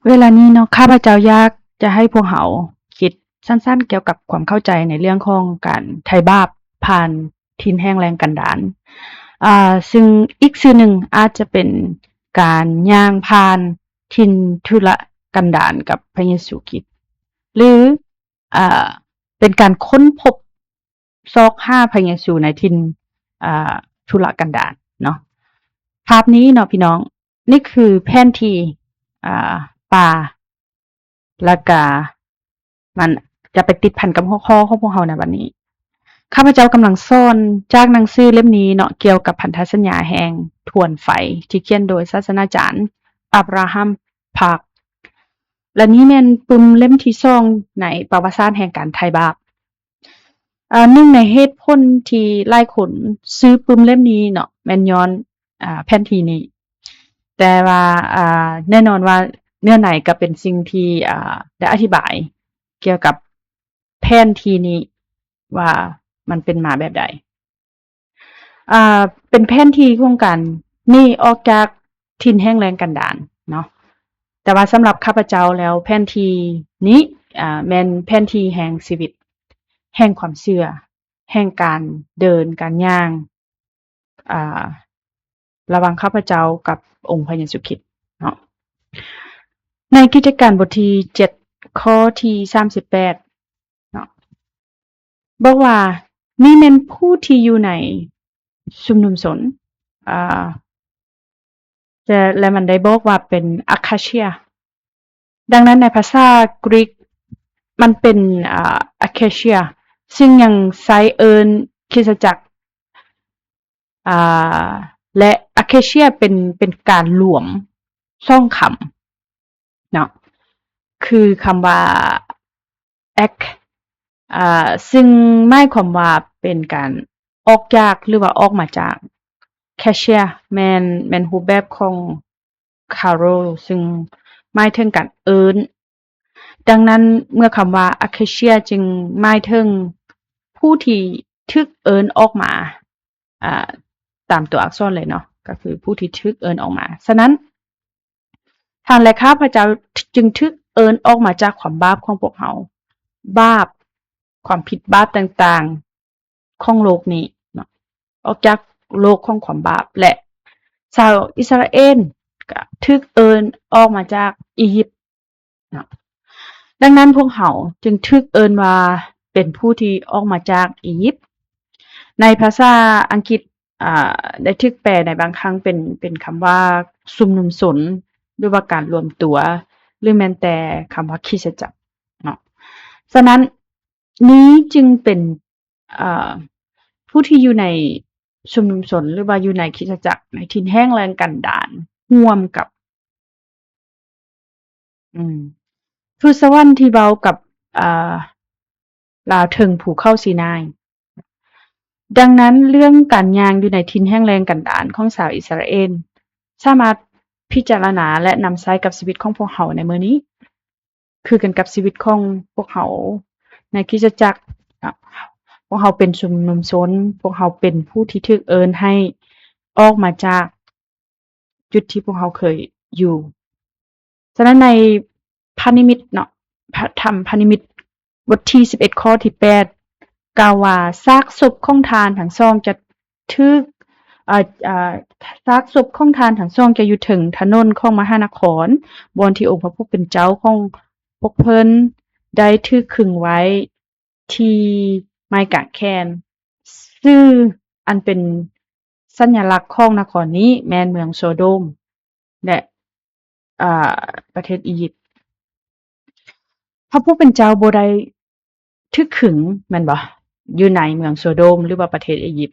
ເວລານີ້ເນາະ ຂ້າພະເຈົ້າຢາກຈະໃຫ້ພວກເຮົາຄິດສັ້ນໆ ກ່ຽວກັບຄວາມເຂົ້າໃຈໃນເລື່ອງຂອງການໄຖ່ບາບຜ່ານຖິ່ນແຫ້ງແລ້ງກັນດານ. ອ່າ ຊຶ່ງອີກຊື່ໜຶ່ງອາດຈະເປັນການຍ່າງຜ່ານຖິ່ນທຸລະກັນດານກັບພະເຢຊູຄຣິດ ຫຼື ອ່າ ເປັນການຄົ້ນພົບ ຊອກຫາພະເຢຊູໃນຖິ່ນ ອ່າ ທຸລະກັນດານເນາະ. ພາບນີ້ເນາະພີ່ນ້ອງ ນີ້ຄືແຜນທີ່ ອ່າ ປ່າ ແລ້ວກະມັນຈະໄປຕິດພັນກັບຫົວຂໍ້ຂອງພວກເຮົາໃນວັນນີ້. ຂ້າພະເຈົ້າກຳລັງສອນຈາກໜັງສືເຫຼັ້ມນີ້ເນາະ ກ່ຽວກັບພັນທະສັນຍາແຫ່ງທວນໄຟ ທີ່ຂຽນໂດຍສາດສະໜາຈານ ອາບຣາຮາມ ພາກ ແລະ ນີ້ແມ່ນປຶ້ມເຫຼັ້ມທີສອງໃນປະຫວັດສາດແຫ່ງການໄຖ່ບາບ. ອ່າ ໜຶ່ງໃນເຫດຜົນທີ່ຫຼາຍຄົນຊື້ປຶ້ມເຫຼັ້ມນີ້ເນາະ ແມ່ນຍ້ອນ ອ່າ ແຜນທີ່ນີ້. ແຕ່ວ່າ ອ່າ ແນ່ນອນວ່າເນື້ອໃນກໍເປັນສິ່ງທີ່ ອ່າ ໄດ້ອະທິບາຍກ່ຽວກັບແຜນທີ່ນີ້ວ່າມັນເປັນມາແບບໃດ. ອ່າ ເປັນແຜນທີ່ຂອງການໜີອອກຈາກຖິ່ນແຫ້ງແລ້ງກັນດານເນາະ. ແຕ່ວ່າສຳລັບຂ້າພະເຈົ້າແລ້ວ ແຜນທີ່ນີ້ ອ່າ ແມ່ນແຜນທີ່ແຫ່ງຊີວິດ ແຫ່ງຄວາມເຊື່ອ ແຫ່ງການເດີນ ການຍ່າງ ອ່າ ລະຫວ່າງຂ້າພະເຈົ້າກັບອົງພະເຢຊູຄຣິດເນາະ. ໃນກິດຈະການບົດທີເຈັດ ຂໍ້ທີສາມສິບແປດເນາະ ບອກວ່າ ນີ້ແມ່ນຜູ້ທີ່ຢູ່ໃນຊຸມນຸມຊົນ ອ່າ ແລະ ແລະ ມັນໄດ້ບອກວ່າເປັນອາຄາເຊຍ. ດັ່ງນັ້ນໃນພາສາກຣີກມັນເປັນ ອ່າ ອາຄາເຊຍ ຊຶ່ງຍັງໃຊ້ເອີ້ນຄຣິສຕະຈັກ ອ່າ ແລະ ອາຄາເຊຍເປັນ ເປັນການລວມສອງຄຳເນາະ ຄືຄຳວ່າ ແອກ ອ່າ ຊຶ່ງໝາຍຄວາມວ່າເປັນການອອກຈາກ ຫຼືວ່າອອກມາຈາກ. ຄາເຊຍແມ່ນ ແມ່ນຮູບແບບຂອງ ຄາໂຣ ຊຶ່ງໝາຍເຖິງການເອີ້ນ. ດັ່ງນັ້ນ ເມື່ອຄຳວ່າ ອາຄາເຊຍ ຈຶ່ງໝາຍເຖິງຜູ້ທີ່ຖືກເອີ້ນອອກມາ ອ່າ ຕາມຕົວອັກສອນເລີຍເນາະ ກໍຄືຜູ້ທີ່ຖືກເອີ້ນອອກມາ. ສະນັ້ນ ທ່ານ ແລະ ຂ້າພະເຈົ້າຈຶ່ງຖືກເອີ້ນອອກມາຈາກຄວາມບາບຂອງພວກເຮົາ, ບາບ, ຄວາມຜິດບາບຕ່າງໆຂອງໂລກນີ້ເນາະ, ອອກຈາກໂລກຂອງຄວາມບາບ ແລະ ຊາວອິດສະຣາເອນກໍຖືກເອີ້ນອອກມາຈາກອີຢິບເນາະ. ດັ່ງນັ້ນ ພວກເຮົາຈຶ່ງຖືກເອີ້ນວ່າເປັນຜູ້ທີ່ອອກມາຈາກອີຢິບ. ໃນພາສາອັງກິດ ອ່າ ໄດ້ຖືກແປໃນບາງຄັ້ງເປັນ ເປັນຄຳວ່າຊຸມນຸມຊົນ ຫຼືວ່າການລວມຕົວ ຫຼືແມ່ນແຕ່ຄຳວ່າຄຣິສຕະຈັກເນາະ. ສະນັ້ນ ນີ້ຈຶ່ງເປັນ ເອີ ຜູ້ທີ່ຢູ່ໃນຊຸມນຸມຊົນ ຫຼືວ່າຢູ່ໃນຄຣິສຕະຈັກໃນຖິ່ນແຫ້ງແລ້ງກັນດານ ຮ່ວມກັບ ອືມ ທູດສະຫວັນທີ່ເວົ້າກັບ ເອີ ລາວເທິງພູເຂົາຊີນາຍ. ດັ່ງນັ້ນ ເລື່ອງການຍ່າງຢູ່ໃນຖິ່ນແຫ້ງແລ້ງກັນດານຂອງຊາວອິດສະຣາເອນ ສາມາດພິຈາລະນາ ແລະ ນຳໃຊ້ກັບຊີວິດຂອງພວກເຮົາໃນມື້ນີ້ ຄືກັນກັບຊີວິດຂອງພວກເຮົາໃນຄຣິສຕະຈັກ. ພວກເຮົາເປັນຊຸມນຸມຊົນ, ພວກເຮົາເປັນຜູ້ທີ່ຖືກເອີ້ນໃຫ້ອອກມາຈາກ ຈຸດທີ່ພວກເຮົາເຄີຍຢູ່. ສະນັ້ນໃນພະນິມິດເນາະ, ພະທຳພະນິມິດ ບົດທີສິບເອັດ ຂໍ້ທີແປດ ກ່າວວ່າ ຊາກສົບຂອງທ່ານທັງສອງຈະຖືກ ເອີ ເອີ ຊາກສົບຂອງທ່ານທັງສອງຈະຢູ່ເທິງຖະໜົນຂອງມະຫານະຄອນ ບ່ອນທີ່ອົງພະຜູ້ເປັນເຈົ້າຂອງພວກເພິ່ນໄດ້ຖືກຄຶງໄວ້ ທີ່ໄມ້ກາງແຂນ. ຊື່ອັນເປັນສັນຍາລັກຂອງນະຄອນນີ້ແມ່ນເມືອງໂຊໂດມ ແລະ ອາ ປະເທດອີຢິບ. ພະຜູ້ເປັນເຈົ້າບໍ່ໄດ້ຖືກຂຶງ ແມ່ນບໍ່? ຢູ່ໃນເມືອງໂຊໂດມ ຫຼືວ່າປະເທດອີຢິບ,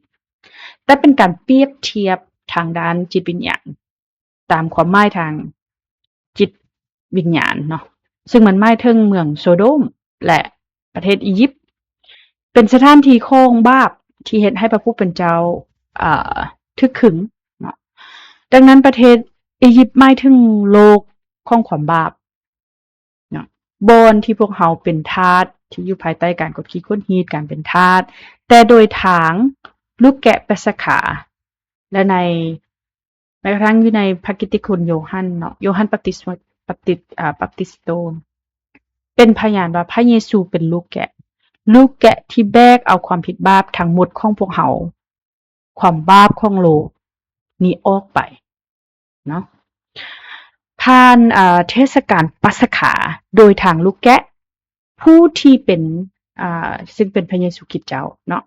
ແຕ່ເປັນການປຽບທຽບທາງດ້ານຈິດວິນຍານ. ຕາມຄວາມໝາຍທາງຈິດວິນຍານເນາະ, ຊຶ່ງມັນໝາຍເຖິງເມືອງໂຊໂດມ ແລະ ປະເທດອີຢິບ ເປັນສະຖານທີ່ຂອງບາບທີ່ເຮັດໃຫ້ພະຜູ້ເປັນເຈົ້າ ເອີ ຖືກຂຶງເນາະ. ດັ່ງນັ້ນ ປະເທດອີຢິບໝາຍເຖິງໂລກຂອງຄວາມບາບ ເນາະ, ບ່ອນທີ່ພວກເຮົາເປັນທາດ ທີ່ຢູ່ພາຍໃຕ້ການກົດຂີ່ກົດຮີດ ການເປັນທາດ, ແຕ່ໂດຍທາງລູກແກະປາສະຄາ ແລະ ໃນ ແມ້ກະທັ່ງຢູ່ໃນພະກິດຕິຄຸນໂຢຮັນເນາະ, ໂຢຮັນບັບຕິສ ບັບຕິດ ອາ ບັບຕິດໂຕ ເປັນພະຍານວ່າພະເຢຊູເປັນລູກແກະ, ລູກແກະທີ່ແບກເອົາຄວາມຜິດບາບທັງໝົດຂອງພວກເຮົາ, ຄວາມບາບຂອງໂລກນີ້ອອກໄປເນາະ. ຜ່ານ ເອີ ເທດສະການປັດສະຂາໂດຍທາງລູກແກະ, ຜູ້ທີ່ເປັນ ອ່າ ຊຶ່ງເປັນພະເຢຊູຄຣິດເຈົ້າເນາະ,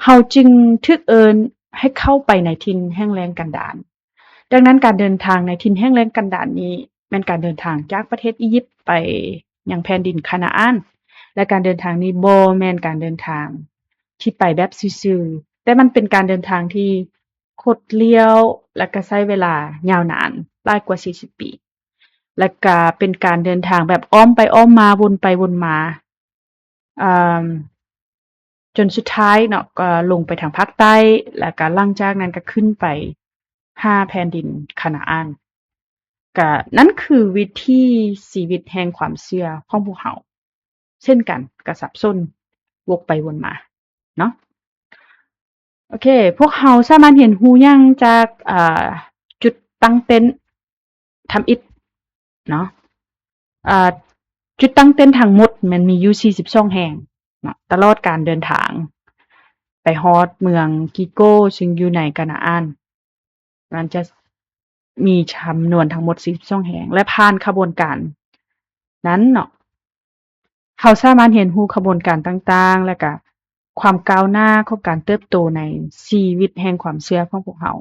ເຮົາຈຶ່ງຖືກເອີ້ນໃຫ້ເຂົ້າໄປໃນຖິ່ນແຫ້ງແລ້ງກັນດານ. ດັ່ງນັ້ນ ການເດີນທາງໃນຖິ່ນແຫ້ງແລ້ງກັນດານນີ້ ແມ່ນການເດີນທາງຈາກປະເທດອີຢິບໄປຍັງແຜ່ນດິນຄານາອານ, ແລະ ການເດີນທາງນີ້ບໍ່ແມ່ນການເດີນທາງທີ່ໄປແບບຊື່ໆ, ແຕ່ມັນເປັນການເດີນທາງທີ່ຄົດລ້ຽວ ແລະ ກະໃຊ້ເວລາຍາວນານຫຼາຍກວ່າສີ່ສິບປີ, ແລະ ກະເປັນການເດີນທາງແບບອ້ອມໄປອ້ອມມາ ວົນໄປວົນມາ ເອີ ຈົນສຸດທ້າຍເນາະ ກໍລົງໄປທາງພາກໃຕ້ ແລ້ວກໍຫຼັງຈາກນັ້ນກໍຂຶ້ນໄປຫາແຜ່ນດິນຄານາອານ. ກະນັ້ນຄືວິຖີຊີວິດແຫ່ງຄວາມເຊື່ອຂອງພວກເຮົາເຊັ່ນກັນ, ກະສັບສົນວົກໄປວົນມາເນາະ. ໂອເຄ, ພວກເຮົາສາມາດຮຽນຮູ້ຫຍັງຈາກ ອ່າ ຈຸດຕັ້ງເຕັນທຳອິດເນາະ? ອ່າ ຈຸດຕັ້ງເຕັນທັງໝົດແມ່ນມີຢູ່ສີ່ສິບສອງແຫ່ງເນາະ, ຕະຫຼອດການເດີນທາງໄປຮອດເມືອງກີໂກ ຊຶ່ງຢູ່ໃນການາອານ. ມັນຈະມີຈຳນວນທັງໝົດສີ່ສິບສອງແຫ່ງ ແລະ ຜ່ານຂະບວນການນັ້ນເນາະ, ເຮົາສາມາດຮຽນຮູ້ຂະບວນການຕ່າງໆ ແລະ ກະຄວາມກ້າວໜ້າຂອງການເຕີບໂຕໃນຊີວິດແຫ່ງຄວາມເຊື່ອຂອງພວກເຮົາ.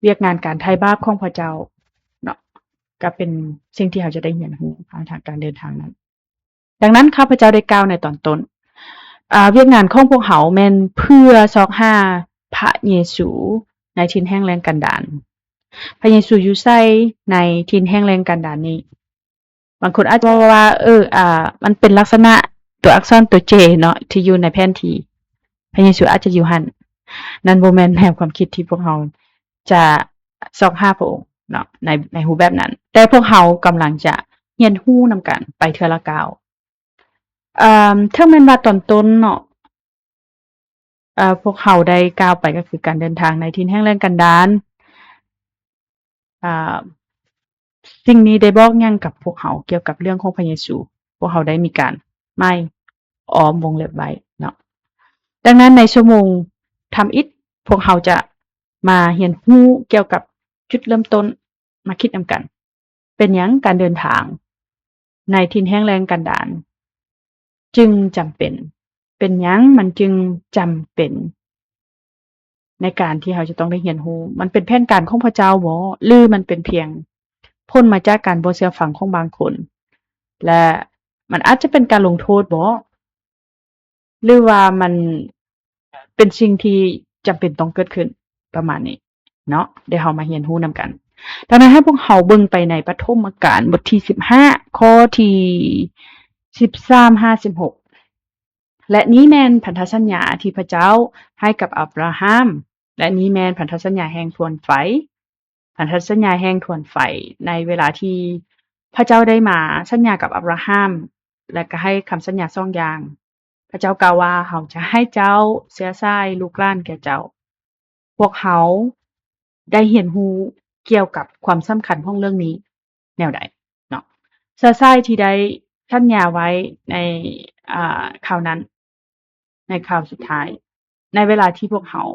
ວຽກງານການໄຖ່ບາບຂອງພະເຈົ້າເນາະ, ກໍເປັນສິ່ງທີ່ເຮົາຈະໄດ້ຮຽນຮູ້ຜ່ານທາງການເດີນທາງນັ້ນ. ດັ່ງນັ້ນ ຂ້າພະເຈົ້າໄດ້ກ່າວໃນຕອນຕົ້ນ, ອາ, ວຽກງານຂອງພວກເຮົາແມ່ນເພື່ອຊອກຫາພະເຢຊູໃນຖິ່ນແຫ້ງແລ້ງກັນດານ. ພະເຢຊູຢູ່ໃສໃນຖິ່ນແຫ້ງແລ້ງກັນດານນີ້? ບາງຄົນອາດຈະເວົ້າວ່າ ເອີ ອາ ມັນເປັນລັກສະນະຕົວອັກສອນຕົວ J ເນາະ ທີ່ຢູ່ໃນແຜນທີ່, ພະເຢຊູອາດຈະຢູ່ຫັ້ນ. ນັ້ນບໍ່ແມ່ນແນວຄວາມຄິດທີ່ພວກເຮົາຈະຊອກຫາພະອົງເນາະ ໃນ ໃນຮູບແບບນັ້ນ, ແຕ່ພວກເຮົາກຳລັງຈະຮຽນຮູ້ນຳກັນໄປເທື່ອລະກ້າວ. ເອີ ເຖິງແມ່ນວ່າຕອນຕົ້ນເນາະ ເອີ ພວກເຮົາໄດ້ກ່າວໄປ ກໍຄືການເດີນທາງໃນຖິ່ນແຫ້ງແລ້ງກັນດານ. ອາ ສິ່ງນີ້ໄດ້ບອກຫຍັງກັບພວກເຮົາກ່ຽວກັບເລື່ອງຂອງພະເຢຊູ? ພວກເຮົາໄດ້ມີການໝາຍອ້ອມວົງເລັບໄວ້ເນາະ. ດັ່ງນັ້ນ ໃນຊົ່ວໂມງທຳອິດ ພວກເຮົາຈະມາຮຽນຮູ້ກ່ຽວກັບຈຸດເລີ່ມຕົ້ນ, ມາຄິດນຳກັນ. ເປັນຫຍັງການເດີນທາງໃນຖິ່ນແຫ້ງແລ້ງກັນດານຈຶ່ງຈຳເປັນ? ເປັນຫຍັງມັນຈຶ່ງຈຳເປັນໃນການທີ່ເຮົາຈະຕ້ອງໄດ້ຮຽນຮູ້? ມັນເປັນແຜນການຂອງພະເຈົ້າບໍ ຫຼື ມັນເປັນພຽງຜົນມາຈາກການບໍ່ເຊື່ອຟັງຂອງບາງຄົນ ແລະ ມັນອາດຈະເປັນການລົງໂທດບໍ? ຫຼືວ່າມັນເປັນສິ່ງທີ່ຈຳເປັນຕ້ອງເກີດຂຶ້ນ ປະມານນີ້ເນາະ. ດຽວເຮົາມາຮຽນຮູ້ນຳກັນ. ດັ່ງນັ້ນ ໃຫ້ພວກເຮົາເບິ່ງໄປໃນປະຖົມມະການ ບົດທີສິບຫ້າ ຂໍ້ທີສິບສາມຫາສິບຫົກ. ແລະ ນີ້ແມ່ນພັນທະສັນຍາທີ່ພະເຈົ້າໃຫ້ກັບອາບຣາຮາມ, ແລະ ນີ້ແມ່ນພັນທະສັນຍາແຫ່ງຖ່ວນໄຟ. ພັນທະສັນຍາແຫ່ງຖ່ວນໄຟ ໃນເວລາທີ່ພະເຈົ້າໄດ້ມາສັນຍາກັບອາບຣາຮາມ ແລະ ກໍໃຫ້ຄຳສັນຍາສອງຢ່າງ. ພະເຈົ້າກ່າວວ່າ, ເຮົາຈະໃຫ້ເຈົ້າເຊື້ອສາຍລູກຫຼານແກ່ເຈົ້າ. ພວກເຮົາໄດ້ຮຽນຮູ້ກ່ຽວກັບຄວາມສຳຄັນຂອງເລື່ອງນີ້ແນວໃດເນາະ? ເຊື້ອສາຍທີ່ໄດ້ສັນຍາໄວ້ໃນ ອາ ຄາວນັ້ນ ໃນຄາວສຸດທ້າຍ ໃນເວລາທີ່ພວກເຮົາ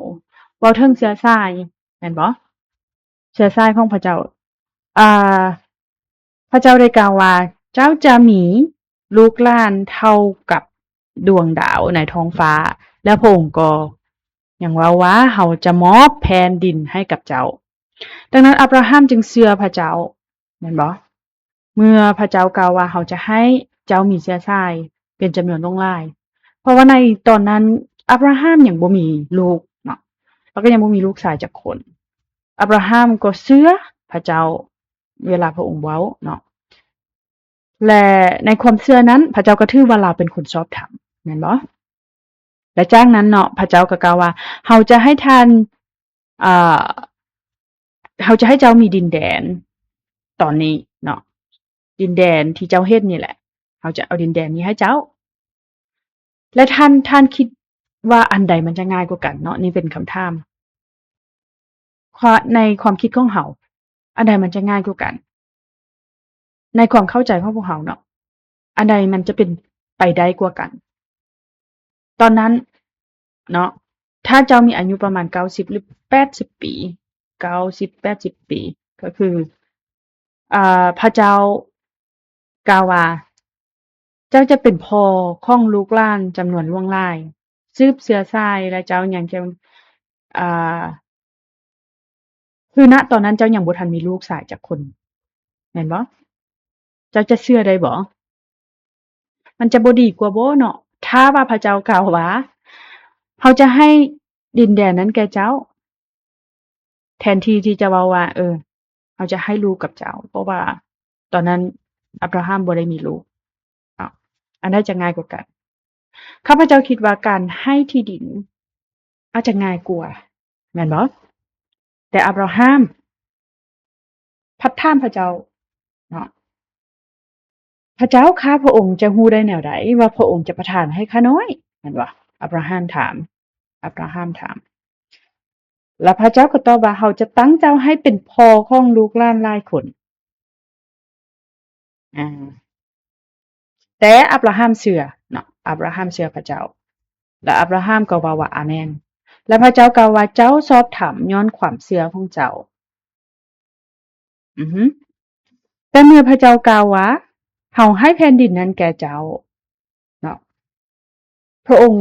ເວົ້າເຖິງເຊື້ອສາຍ ແມ່ນບໍ່? ເຊື້ອສາຍຂອງພະເຈົ້າ ອາ ພະເຈົ້າໄດ້ກ່າວວ່າ, ເຈົ້າຈະມີລູກຫຼານເທົ່າກັບດວງດາວໃນທ້ອງຟ້າ, ແລະ ພະອົງກໍຍັງເວົ້າວ່າ, ເຮົາຈະມອບແຜ່ນດິນໃຫ້ກັບເຈົ້າ. ດັ່ງນັ້ນ ອາບຣາຮາມຈຶ່ງເຊື່ອພະເຈົ້າ ແມ່ນບໍ່? ເມື່ອພະເຈົ້າກ່າວວ່າ, ເຮົາຈະໃຫ້ເຈົ້າມີເຊື້ອສາຍເປັນຈຳນວນຫຼວງຫຼາຍ. ເພາະວ່າໃນຕອນນັ້ນ ອາບຣາຮາມຍັງບໍ່ມີລູກເນາະ, ແລ້ວກໍຍັງບໍ່ມີລູກຊາຍຈັກຄົນ. ອາບຣາຮາມກໍເຊື່ອພະເຈົ້າເວລາພະອົງເວົ້າເນາະ. ແລະ ໃນຄວາມເຊື່ອນັ້ນ ພະເຈົ້າກໍຖືວ່າລາວເປັນຄົນຊອບທຳ ແມ່ນບໍ່? ແລະ ຈາກນັ້ນເນາະ ພະເຈົ້າກໍກ່າວວ່າ, ເຮົາຈະໃຫ້ທ່ານ ເອີ ເຮົາຈະໃຫ້ເຈົ້າມີດິນແດນຕອນນີ້ເນາະ, ດິນແດນທີ່ເຈົ້າເຫັນນີ້ແຫຼະ, ເຮົາຈະເອົາດິນແດນນີ້ໃຫ້ເຈົ້າ. ແລະ ທ່ານ, ທ່ານຄິດວ່າອັນໃດມັນຈະງ່າຍກວ່າກັນເນາະ? ນີ້ເປັນຄຳຖາມ. ຄວາມ, ໃນຄວາມຄິດຂອງເຮົາ, ອັນໃດມັນຈະງ່າຍກວ່າກັນ? ໃນຄວາມເຂົ້າໃຈຂອງພວກເຮົາເນາະ ອັນໃດມັນຈະເປັນໄປໄດ້ກວ່າກັນ? ຕອນນັ້ນເນາະ ຖ້າເຈົ້າມີອາຍຸປະມານເກົ້າສິບ ຫຼື ແປດສິບປີ ເກົ້າສິບ ແປດສິບປີ ກໍຄື ອ່າ ພະເຈົ້າກ່າວວ່າ ເຈົ້າຈະເປັນພໍ່ຂອງລູກຫຼານຈຳນວນຫຼວງຫຼາຍ ສືບເຊື້ອສາຍ ແລະ ເຈົ້າຍັງຈະ ອ່າ ຄື ນະ ຕອນນັ້ນເຈົ້າຍັງບໍ່ທັນມີລູກຊາຍຈັກຄົນ ແມ່ນບໍ່? ເຈົ້າຈະເຊື່ອໄດ້ບໍ່? ມັນຈະບໍ່ດີກວ່າບໍ່ເນາະ? ຖ້າວ່າພະເຈົ້າກ່າວວ່າ ເຮົາຈະໃຫ້ດິນແດນນັ້ນແກ່ເຈົ້າ ແທນທີ່ທີ່ຈະເວົ້າວ່າ ເອີ ເຮົາຈະໃຫ້ລູກກັບເຈົ້າ ເພາະວ່າຕອນນັ້ນອັບຣາຮາມບໍ່ໄດ້ມີລູກເນາະ ອັນໃດຈະງ່າຍກວ່າກັນ? ຂ້າພະເຈົ້າຄິດວ່າການໃຫ້ທີ່ດິນອາດຈະງ່າຍກວ່າ ແມ່ນບໍ່? ແຕ່ອັບຣາຮາມພັດຖາມພະເຈົ້າເນາະ ພະເຈົ້າ ຂ້າພະອົງຈະຮູ້ໄດ້ແນວໃດວ່າພະອົງຈະປະທານໃຫ້ຂ້ານ້ອຍ? ແມ່ນບໍ່? ອັບຣາຮາມຖາມ ອັບຣາຮາມຖາມ ແລ້ວພະເຈົ້າກໍຕອບວ່າ ເຮົາຈະຕັ້ງເຈົ້າໃຫ້ເປັນພໍ່ຂອງລູກຫຼານຫຼາຍຄົນ. ອາ ແຕ່ອັບຣາຮາມເຊື່ອເນາະ ອັບຣາຮາມເຊື່ອພະເຈົ້າ ແລະ ອັບຣາຮາມກໍເວົ້າວ່າ ອາແມນ. ແລະ ພະເຈົ້າກ່າວວ່າ ເຈົ້າຊອບທຳຍ້ອນຄວາມເຊື່ອຂອງເຈົ້າ. ອືຮຶ ແຕ່ເມື່ອພະເຈົ້າກ່າວວ່າ ເຮົາໃຫ້ແຜ່ນດິນນັ້ນແກ່ເຈົ້າເນາະ ພະອົງ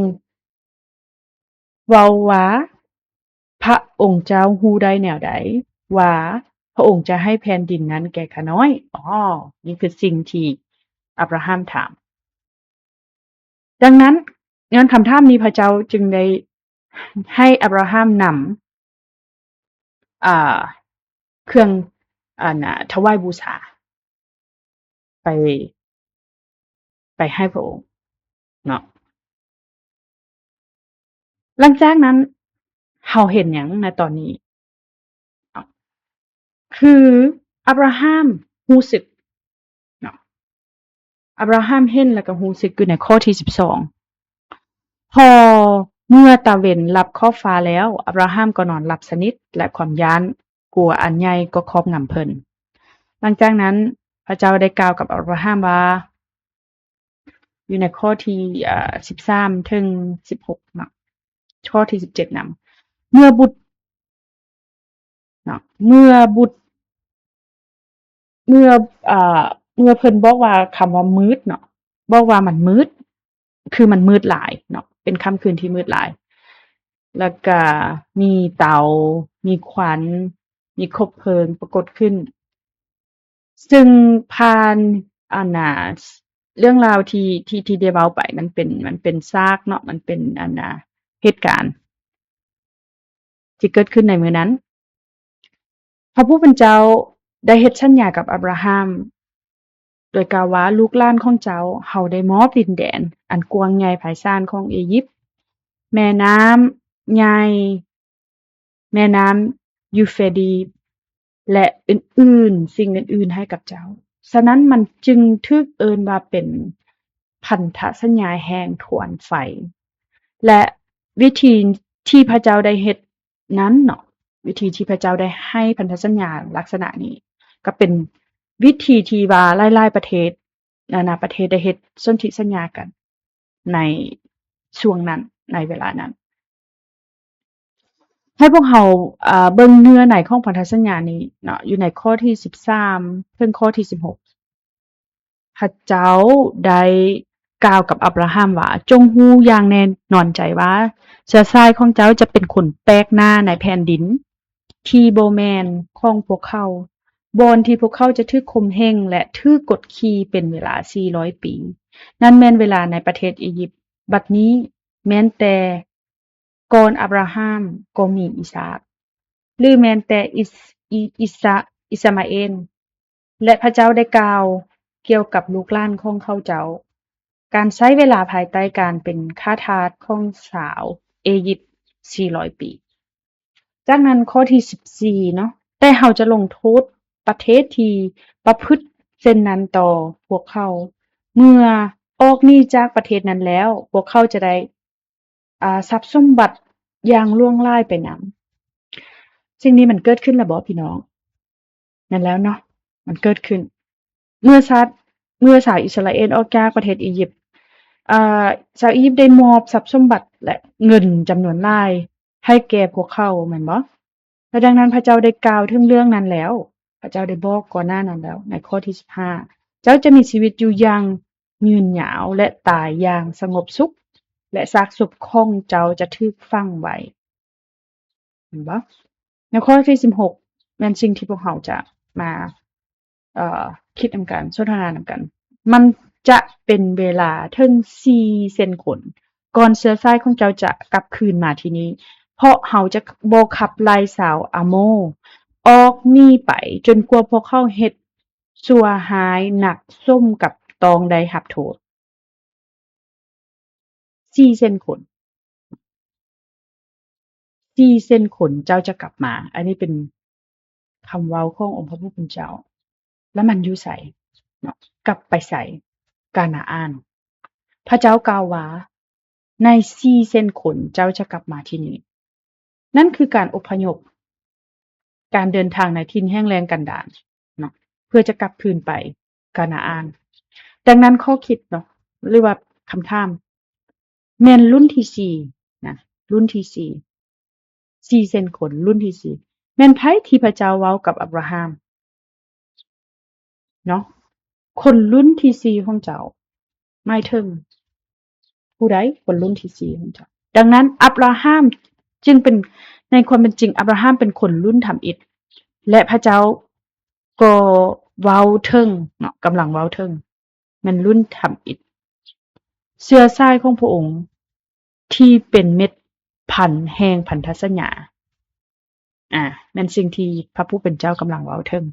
ເວົ້າວ່າ ພະອົງເຈົ້າຮູ້ໄດ້ແນວໃດວ່າ ພະອົງຈະໃຫ້ແຜ່ນດິນນັ້ນແກ່ຂ້ານ້ອຍ? ອໍ ນີ້ຄືສິ່ງທີ່ອັບຣາຮາມຖາມ. ດັ່ງນັ້ນ ຍ້ອນຄຳຖາມນີ້ ພະເຈົ້າຈຶ່ງໄດ້ໃຫ້ອັບຣາຮາມນຳ ອ່າ ເຄື່ອງ ອັນນ່າ ຖວາຍບູຊາ ໄປ ໄປໃຫ້ພະອົງເນາະ. ຫຼັງຈາກນັ້ນ ເຮົາເຫັນຫຍັງໃນຕອນນີ້? ຄືອັບຣາຮາມຮູ້ສຶກເນາະ ອັບຣາຮາມເຫັນແລ້ວກໍຮູ້ສຶກຢູ່ໃນຂໍ້ທີສິບສອງ ພໍເມື່ອຕາເວັນລັບຂອບຟ້າແລ້ວ ອັບຣາຮາມກໍນອນຫຼັບສະໜິດ ແລະ ຄວາມຢ້ານກົວອັນໃຫຍ່ກໍຄອບງຳເພິ່ນ. ຫຼັງຈາກນັ້ນ ພະເຈົ້າໄດ້ກ່າວກັບອັບຣາຮາມວ່າ ຢູ່ໃນຂໍ້ທີ ເອີ ສິບສາມເຖິງສິບຫົກເນາະ ຂໍ້ທີສິບເຈັດນຳ ເມື່ອບຸດ ເນາະ ເມື່ອບຸດ ເມື່ອ ເອີ ເມື່ອເພິ່ນບອກວ່າ ຄຳວ່າມືດເນາະ ບອກວ່າມັນມືດ ຄືມັນມືດຫຼາຍເນາະ ເປັນຄ່ຳຄືນທີ່ມືດຫຼາຍ ແລ້ວກະມີເຕົາ ມີຄວັນ ມີຄົບເພີງປາກົດຂຶ້ນ ຊຶ່ງຜ່ານ ອັນນ່າ ເລື່ອງລາວທີ່ ທີ່ ທີ່ໄດ້ເວົ້າໄປ ມັນເປັນ ມັນເປັນຊາກເນາະ ມັນເປັນ ອັນນ່າ ເຫດການທີ່ເກີດຂຶ້ນໃນມື້ນັ້ນ. ພະຜູ້ເປັນເຈົ້າໄດ້ເຮັດສັນຍາກັບອັບຣາຮາມ ໂດຍກ່າວວ່າ ລູກຫຼານຂອງເຈົ້າ ເຮົາໄດ້ມອບດິນແດນອັນກວ້າງໃຫຍ່ໄພສານຂອງອີຢິບ, ແມ່ນ້ຳໃຫຍ່, ແມ່ນ້ຳຢູເຟຣຕີດ ແລະ ອື່ນໆ ສິ່ງອື່ນໆ ໃຫ້ກັບເຈົ້າ. ສະນັ້ນ ມັນຈຶ່ງຖືກເອີ້ນວ່າເປັນພັນທະສັນຍາແຫ່ງທວານໄຟ ແລະ ວິທີທີ່ພະເຈົ້າໄດ້ເຮັດນັ້ນເນາະ, ວິທີທີ່ພະເຈົ້າໄດ້ໃຫ້ພັນທະສັນຍາລັກສະນະນີ້ ກໍເປັນວິທີທີ່ວ່າຫຼາຍໆປະເທດ ນານາປະເທດໄດ້ເຮັດສົນທິສັນຍາກັນໃນຊ່ວງນັ້ນ ໃນເວລານັ້ນ. ໃຫ້ພວກເຮົາ ເອີ ເບິ່ງເນື້ອໃນຂອງພັນທະສັນຍານີ້ເນາະ, ຢູ່ໃນຂໍ້ທີສິບສາມເຖິງຂໍ້ທີສິບຫົກ ພະເຈົ້າໄດ້ກ່າວກັບອັບຣາຮາມວ່າ, ຈົ່ງຮູ້ຢ່າງແນ່ນອນໃຈວ່າ ເຊື້ອສາຍຂອງເຈົ້າຈະເປັນຄົນແປກໜ້າໃນແຜ່ນດິນທີ່ບໍ່ແມ່ນຂອງພວກເຂົາ, ບ່ອນທີ່ພວກເຂົາຈະຖືກຂົ່ມເຫງ ແລະ ຖືກກົດຂີ່ເປັນເວລາສີ່ຮ້ອຍປີ. ນັ້ນແມ່ນເວລາໃນປະເທດອີຢິບ. ບັດນີ້ແມ່ນແຕ່ ກ່ອນອັບຣາຮາມກໍມີອີສາກ ຫຼື ແມ່ນແຕ່ອິດ ອິດ ອິດສະ ອິດສະມາເອນ ແລະ ພະເຈົ້າໄດ້ກ່າວກ່ຽວກັບລູກຫຼານຂອງເຂົາເຈົ້າ ການໃຊ້ເວລາພາຍໃຕ້ການເປັນຂ້າທາດຂອງຊາວເອຢິບສີ່ຮ້ອຍປີ. ຈາກນັ້ນຂໍ້ທີສິບສີ່ເນາະ, ແຕ່ເຮົາຈະລົງໂທດປະເທດທີ່ປະພຶດເຊັ່ນນັ້ນຕໍ່ພວກເຂົາ. ເມື່ອອອກໜີຈາກປະເທດນັ້ນແລ້ວ, ພວກເຂົາຈະໄດ້ ອ່າ ຊັບສົມບັດຢ່າງຫຼວງຫຼາຍໄປນຳ. ສິ່ງນີ້ມັນເກີດຂຶ້ນແລ້ວບໍ່ ພີ່ນ້ອງ? ແມ່ນແລ້ວເນາະ, ມັນເກີດຂຶ້ນ. ເມື່ອຊາດ ເມື່ອຊາວອິດສະຣາເອນອອກຈາກປະເທດອີຢິບ, ເອີ ຊາວອີຢິບໄດ້ມອບຊັບສົມບັດ ແລະ ເງິນຈຳນວນຫຼາຍໃຫ້ແກ່ພວກເຂົາ, ແມ່ນບໍ່? ແລະ ດັ່ງນັ້ນພະເຈົ້າໄດ້ກ່າວເຖິງເລື່ອງນັ້ນແລ້ວ, ພະເຈົ້າໄດ້ບອກກ່ອນໜ້ານັ້ນແລ້ວ ໃນຂໍ້ທີສິບຫ້າ, ເຈົ້າຈະມີຊີວິດຢູ່ຢ່າງຍືນຍາວ ແລະ ຕາຍຢ່າງສະຫງົບສຸກ, ແລະ ຊາກສົບຂອງເຈົ້າຈະຖືກຝັງໄວ້. ເຫັນບໍ່? ໃນຂໍ້ທີສິບຫົກ ແມ່ນສິ່ງທີ່ພວກເຮົາຈະມາ ເອີ ຄິດນຳກັນ, ສົນທະນານຳກັນ. ມັນຈະເປັນເວລາເຖິງສີ່ເຊັ່ນຄົນ ກ່ອນເຊື້ອສາຍຂອງເຈົ້າຈະກັບຄືນມາທີ່ນີ້, ເພາະເຮົາຈະບໍ່ຂັບໄລ່ຊາວອາໂມອອກໜີໄປ ຈົນກວ່າພວກເຂົາເຮັດຊົ່ວຮ້າຍໜັກສົມກັບຕ້ອງໄດ້ຮັບໂທດ. ສີ່ເຊັ່ນຄົນ, ສີ່ເຊັ່ນຄົນເຈົ້າຈະກັບມາ. ອັນນີ້ເປັນຄຳເວົ້າຂອງອົງພະຜູ້ເປັນເຈົ້າ. ແລະ ມັນຢູ່ໃສເນາະ? ກັບໄປໃສ? ການາອານ. ພະເຈົ້າກ່າວວ່າ ໃນສີ່ເຊັ່ນຄົນເຈົ້າຈະກັບມາທີ່ນີ້. ນັ້ນຄືການອົບພະຍົບ, ການເດີນທາງໃນຖິ່ນແຫ້ງແລ້ງກັນດານເນາະ, ເພື່ອຈະກັບຄືນໄປການາອານ. ດັ່ງນັ້ນຂໍ້ຄິດເນາະ ຫຼືວ່າຄຳຖາມ, ແມ່ນລຸ້ນທີສີ່ນະ, ລຸ້ນທີສີ່, ສີ່ເຊັ່ນຄົນ, ລຸ້ນທີສີ່ ແມ່ນໃຜທີ່ພະເຈົ້າເວົ້າກັບອັບຣາຮາມ? ເນາະ, ຄົນລຸ້ນທີສີ່ຂອງເຈົ້າ ໝາຍເຖິງຜູ້ໃດ? ຄົນລຸ້ນທີສີ່ຂອງເຈົ້າ. ດັ່ງນັ້ນ ອັບຣາຮາມຈຶ່ງເປັນ, ໃນຄວາມເປັນຈິງ ອັບຣາຮາມເປັນຄົນລຸ້ນທຳອິດ ແລະ ພະເຈົ້າກໍເວົ້າເຖິງເນາະ, ກຳລັງເວົ້າເຖິງ ແມ່ນລຸ້ນທຳອິດ, ເຊື້ອສາຍຂອງພະອົງທີ່ເປັນເມັດພັນແຫ່ງພັນທະສັນຍາ. ອາ ແມ່ນສິ່ງທີ່ພະຜູ້ເປັນເຈົ້າກຳລັງເວົ້າເຖິງ.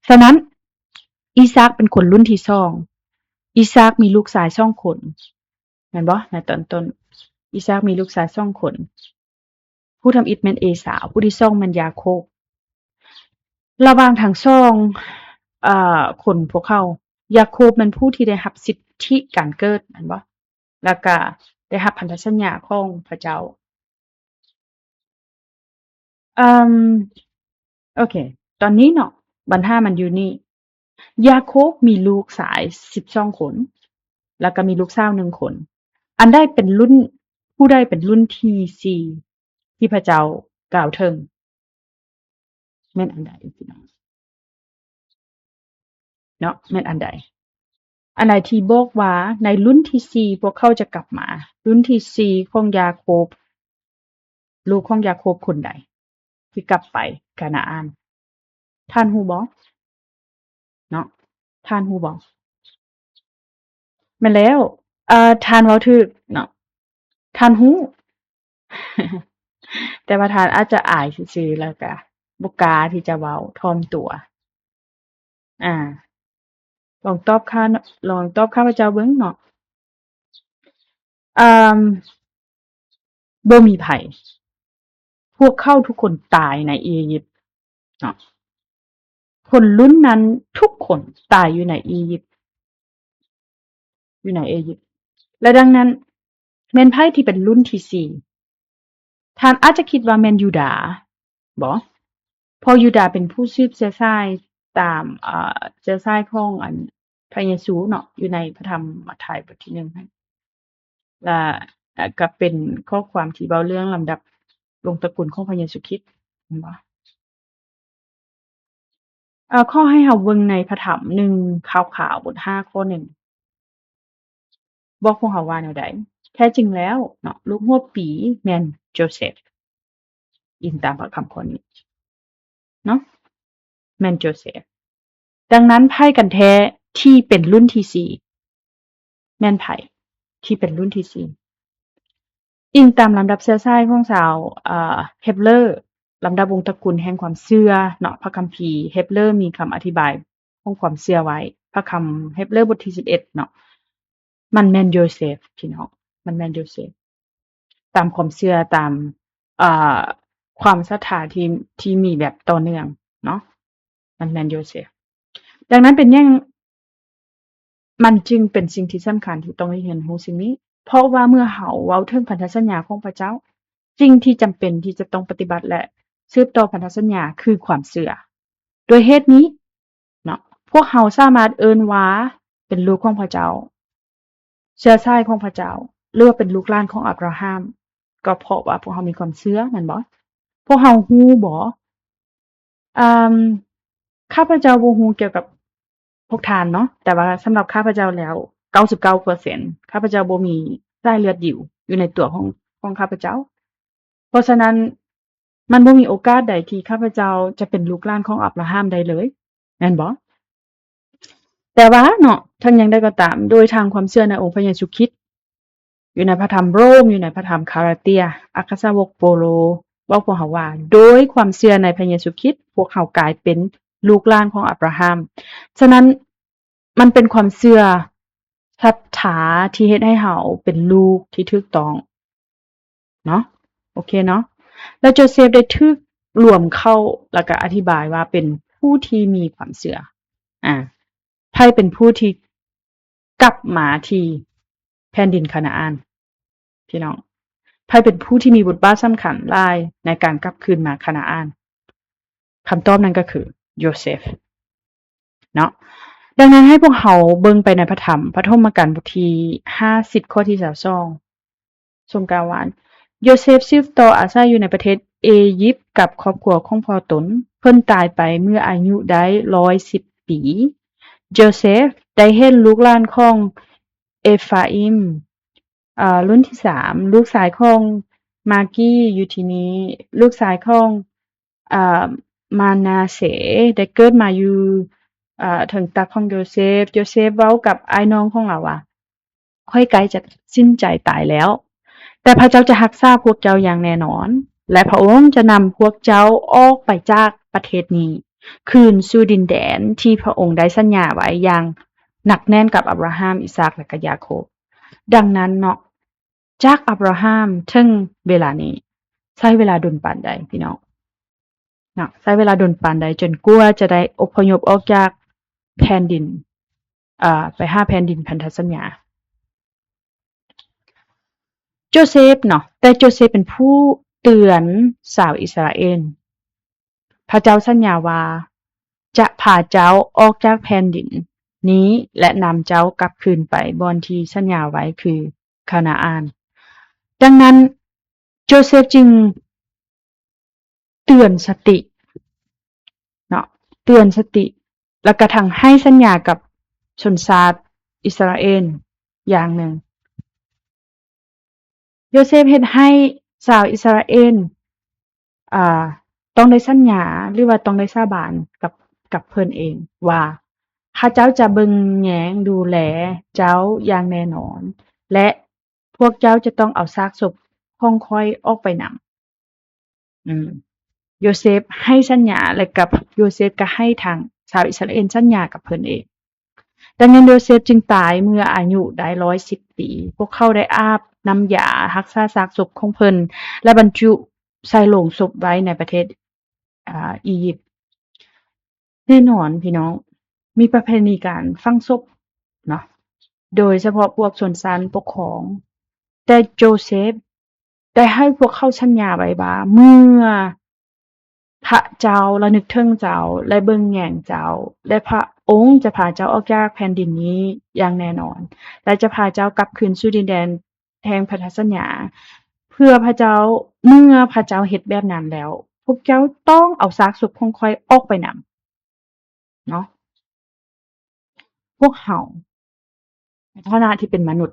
ສະນັ້ນ ອີສາກເປັນຄົນລຸ້ນທີສອງ. ອີສາກມີລູກຊາຍສອງຄົນ ແມ່ນບໍ່? ໃນຕອນຕົ້ນ ອີສາກມີລູກຊາຍສອງຄົນ. ຜູ້ທຳອິດແມ່ນເອສາວ, ຜູ້ທີສອງແມ່ນຢາໂຄບ. ລະຫວ່າງທັງສອງ ເອີ ຄົນພວກເຂົາ, ຢາໂຄບແມ່ນຜູ້ທີ່ໄດ້ຮັບສິດທິການເກີດ ແມ່ນບໍ່? ແລ້ວກະໄດ້ຮັບພັນທະສັນຍາຂອງພະເຈົ້າ. ເອີ ໂອເຄ, ຕອນນີ້ເນາະ, ບັນຫາມັນຢູ່ນີ້. ຢາໂຄບມີລູກຊາຍສິບສອງຄົນ ແລ້ວກໍມີລູກສາວໜຶ່ງຄົນ. ອັນໃດເປັນລຸ້ນ, ຜູ້ໃດເປັນລຸ້ນທີສີ່ທີ່ພະເຈົ້າກ່າວເຖິງ? ແມ່ນອັນໃດ ພີ່ນ້ອງ? ເນາະ, ແມ່ນອັນໃດ? ອັນໃດທີ່ບອກວ່າໃນລຸ້ນທີສີ່ພວກເຂົາຈະກັບມາ, ລຸ້ນທີສີ່ຂອງຢາໂຄບ, ລູກຂອງຢາໂຄບຄົນໃດທີ່ກັບໄປການາອານ? ທ່ານຮູ້ບໍ່? ເນາະ, ທ່ານຮູ້ບໍ່? ແມ່ນແລ້ວ, ເອີ, ທ່ານເວົ້າຖືກເນາະ, ທ່ານຮູ້, ແຕ່ວ່າທ່ານອາດຈະອາຍຊື່ໆ ແລ້ວກະບໍ່ກ້າທີ່ຈະເວົ້າ, ຖ່ອມຕົວ. ອາ ລອງຕອບຂ້າ, ລອງຕອບຂ້າພະເຈົ້າເບິ່ງເນາະ. ເອີ່ມ ບໍ່ມີໃຜ, ພວກເຂົາທຸກຄົນຕາຍໃນອີຢິບເນາະ. ຄົນລຸ້ນນັ້ນທຸກຄົນຕາຍຢູ່ໃນອີຢິບ, ຢູ່ໃນເອຢິບ. ແລະ ດັ່ງນັ້ນ ແມ່ນໃຜທີ່ເປັນລຸ້ນທີສີ່? ທ່ານອາດຈະຄິດວ່າແມ່ນຢູດາບໍ? ເພາະຢູດາເປັນຜູ້ສືບເຊື້ອສາຍຕາມ, ເອີ, ເຊື້ອສາຍຂອງອັນພະເຢຊູເນາະ, ຢູ່ໃນພະທຳມັດທາຍບົດທີໜຶ່ງຫັ້ນ. ລະ, ລະກໍເປັນຂໍ້ຄວາມທີ່ເວົ້າເລື່ອງລຳດັບວົງຕະກຸນຂອງພະເຢຊູຄຣິດ, ແມ່ນບໍ່? ເອີ, ຂໍໃຫ້ເຮົາເບິ່ງໃນພະທຳໜຶ່ງຂ່າວຂາວ ບົດຫ້າ ຂໍ້ໜຶ່ງ ບອກພວກເຮົາວ່າແນວໃດ? ແທ້ຈິງແລ້ວເນາະ, ລູກຫົວປີແມ່ນໂຈເຊຟ, ອີງຕາມພະຄຳຂໍ້ນີ້ເນາະ, ແມ່ນໂຈເຊຟ. ດັ່ງນັ້ນ ໃຜກັນແທ້ທີ່ເປັນລຸ້ນທີສີ່? ແມ່ນໃຜທີ່ເປັນລຸ້ນທີສີ່? ອີງຕາມລຳດັບເຊື້ອສາຍຂອງຊາວ, ເອີ, ເຮັບເລີ, ລຳດັບວົງຕະກຸນແຫ່ງຄວາມເຊື່ອເນາະ, ພະຄຳພີເຮັບເລີມີຄຳອະທິບາຍຂອງຄວາມເຊື່ອໄວ້, ພະຄຳເຮັບເລີບົດທີສິບເອັດເນາະ, ມັນແມ່ນໂຢເຊຟ ພີ່ນ້ອງ, ມັນແມ່ນໂຢເຊຟ. ຕາມຄວາມເຊື່ອ, ຕາມ, ເອີ, ຄວາມສັດທາທີ່, ທີ່ມີແບບຕໍ່ເນື່ອງເນາະ, ມັນແມ່ນໂຢເຊຟ. ດັ່ງນັ້ນເປັນຫຍັງ ມັນຈຶ່ງເປັນສິ່ງທີ່ສຳຄັນທີ່ຕ້ອງໄດ້ຮຽນຮູ້ສິ່ງນີ້, ເພາະວ່າເມື່ອເຮົາເວົ້າເຖິງພັນທະສັນຍາຂອງພະເຈົ້າ, ສິ່ງທີ່ຈຳເປັນທີ່ຈະຕ້ອງປະຕິບັດ ແລະ ສືບຕໍ່ພັນທະສັນຍາຄືຄວາມເຊື່ອ. ດ້ວຍເຫດນີ້ເນາະ, ພວກເຮົາສາມາດເອີ້ນວ່າເປັນລູກຂອງພະເຈົ້າ, ເຊື້ອສາຍຂອງພະເຈົ້າ ຫຼືວ່າເປັນລູກຫຼານຂອງອັບຣາຮາມ ກໍເພາະວ່າພວກເຮົາມີຄວາມເຊື່ອ ແມ່ນບໍ່? ພວກເຮົາຮູ້ບໍ່? ອາ ຂ້າພະເຈົ້າບໍ່ຮູ້ກ່ຽວກັບພວກທ່ານເນາະ, ແຕ່ວ່າສຳລັບຂ້າພະເຈົ້າແລ້ວ ເກົ້າສິບເກົ້າເປີເຊັນ ຂ້າພະເຈົ້າບໍ່ມີສາຍເລືອດຢິວຢູ່ໃນຕົວຂອງ ຂອງຂ້າພະເຈົ້າ. ເພາະສະນັ້ນ ມັນບໍ່ມີໂອກາດໃດທີ່ຂ້າພະເຈົ້າຈະເປັນລູກຫຼານຂອງອັບຣາຮາມໄດ້ເລີຍ ແມ່ນບໍ່? ແຕ່ວ່າເນາະ, ທັງຢ່າງໃດກໍຕາມ, ໂດຍທາງຄວາມເຊື່ອໃນອົງພະເຢຊູຄຣິດ, ຢູ່ໃນພະທຳໂຣມ, ຢູ່ໃນພະທຳກາລາເຕຍ, ອັກຄະສາວົກໂປໂລເວົ້າພວກເຮົາວ່າ, ໂດຍຄວາມເຊື່ອໃນພະເຢຊູຄຣິດ, ພວກເຮົາກາຍເປັນລູກຫຼານຂອງອັບຣາຮາມ. ສະນັ້ນ, ມັນເປັນຄວາມເຊື່ອ, ສັດທາທີ່ເຮັດໃຫ້ເຮົາເປັນລູກທີ່ຖືກຕ້ອງເນາະ, ໂອເຄເນາະ. ແລ້ວໂຈເຊຟໄດ້ຖືກລວມເຂົ້າ ແລ້ວກະອະທິບາຍວ່າເປັນຜູ້ທີ່ມີຄວາມເຊື່ອ, ອາ, ໃຜເປັນຜູ້ທີ່ກັບມາທີ່ແຜ່ນດິນຄານາອານ? ພີ່ນ້ອງ, ໃຜເປັນຜູ້ທີ່ມີບົດບາດສຳຄັນຫຼາຍໃນການກັບຄືນມາຄານາອານ? ຄຳຕອບນັ້ນກໍຄືໂຢເຊຟເນາະ. ດັ່ງນັ້ນໃຫ້ພວກເຮົາເບິ່ງໄປໃນພະທຳປະຖົມມະການບົດທີຫ້າສິບ ຂໍ້ທີຊາວສອງ ຊົງກາວວ່າ ໂຢເຊຟສືບຕໍ່ອາໄສຢູ່ໃນປະເທດເອຢິບກັບຄອບຄົວຂອງພໍ່ຕົນ. ເພິ່ນຕາຍໄປເມື່ອອາຍຸໄດ້ຮ້ອຍສິບປີ. ໂຢເຊຟໄດ້ເຫັນລູກຫຼານຂອງເອຟາອິມ ເອີ ລຸ້ນທີສາມ, ລູກຊາຍຂອງມາກີຢູ່ທີ່ນີ້, ລູກຊາຍຂອງ ເອີ ມານາເຊ ໄດ້ເກີດມາຢູ່ ເອີ ເທິງຕັກຂອງໂຢເຊຟ. ໂຢເຊຟເວົ້າກັບອ້າຍນ້ອງຂອງລາວວ່າ, ຂ້ອຍໃກ້ຈະຕັດສິນໃຈຕາຍແລ້ວ, ແຕ່ພະເຈົ້າຈະຮັກສາພວກເຈົ້າຢ່າງແນ່ນອນ, ແລະ ພະອົງຈະນຳພວກເຈົ້າອອກໄປຈາກປະເທດນີ້, ຄືນສູ່ດິນແດນທີ່ພະອົງໄດ້ສັນຍາໄວ້ຢ່າງໜັກແໜ້ນກັບອັບຣາຮາມ, ອີສາກ ແລະ ກະຢາໂຄບ. ດັ່ງນັ້ນເນາະ, ຈາກອັບຣາຮາມເຖິງເວລານີ້ ໃຊ້ເວລາດົນປານໃດ ພີ່ນ້ອງ? ເນາະ, ໃຊ້ເວລາດົນປານໃດຈົນກວ່າຈະໄດ້ອົບພະຍົບອອກຈາກແຜ່ນດິນ, ເອີ, ໄປຫາແຜ່ນດິນພັນທະສັນຍາ? ໂຈເຊຟເນາະ, ແຕ່ໂຈເຊຟເປັນຜູ້ເຕືອນຊາວອິດສະຣາເອນ. ພະເຈົ້າສັນຍາວ່າຈະພາເຈົ້າອອກຈາກແຜ່ນດິນນີ້ ແລະ ນຳເຈົ້າກັບຄືນໄປບ່ອນທີ່ສັນຍາໄວ້ ຄືຄານາອານ. ດັ່ງນັ້ນ ໂຈເຊຟຈຶ່ງເຕືອນສະຕິເນາະ, ເຕືອນສະຕິ ແລ້ວກະທັງໃຫ້ສັນຍາກັບຊົນຊາດອິດສະຣາເອນຢ່າງໜຶ່ງ. ໂຢເຊຟເຮັດໃຫ້ຊາວອິດສະຣາເອນ ອ່າ ຕ້ອງໄດ້ສັນຍາ ຫຼືວ່າຕ້ອງໄດ້ສາບານກັບ ກັບເພິ່ນເອງວ່າ ຂ້າເຈົ້າຈະເບິ່ງແຍງດູແລເຈົ້າຢ່າງແນ່ນອນ ແລະ ພວກເຈົ້າຈະຕ້ອງເອົາຊາກສົບຂອງຂ້ອຍອອກໄປນຳ. ອືມ ໂຢເຊຟໃຫ້ສັນຍາ ແລະ ກັບ ໂຢເຊຟກໍໃຫ້ທາງຊາວອິດສະຣາເອນສັນຍາກັບເພິ່ນເອງ. ດັ່ງນັ້ນ ໂຢເຊຟຈຶ່ງຕາຍເມື່ອອາຍຸໄດ້ຮ້ອຍສິບປີ. ພວກເຂົາໄດ້ອາບນ້ຳຢາຮັກສາຊາກສົບຂອງເພິ່ນ ແລະ ບັນຈຸໃສ່ໂລງສົບໄວ້ໃນປະເທດ ອາ ອີຢິບ. ແນ່ນອນ ພີ່ນ້ອງ ມີປະເພນີການຝັງສົບເນາະ ໂດຍສະເພາະພວກຊົນຊັ້ນປົກຄອງ, ແຕ່ໂຈເຊຟ ໄດ້ໃຫ້ພວກເຂົາສັນຍາໄວ້ວ່າ ເມື່ອພະເຈົ້າລະນຶກເຖິງເຈົ້າ ແລະ ເບິ່ງແຍງເຈົ້າ ແລະ ພະອົງຈະພາເຈົ້າອອກຈາກແຜ່ນດິນນີ້ຢ່າງແນ່ນອນ ແລະ ຈະພາເຈົ້າກັບຄືນສູ່ດິນແດນແຫ່ງພັນທະສັນຍາ ເພື່ອພະເຈົ້າ, ເມື່ອພະເຈົ້າເຮັດແບບນັ້ນແລ້ວ ພວກເຈົ້າຕ້ອງເອົາຊາກສົບຂອງຂ້ອຍອອກໄປນຳ. ເນາະ ພວກເຮົາໃນຖານະທີ່ເປັນມະນຸດ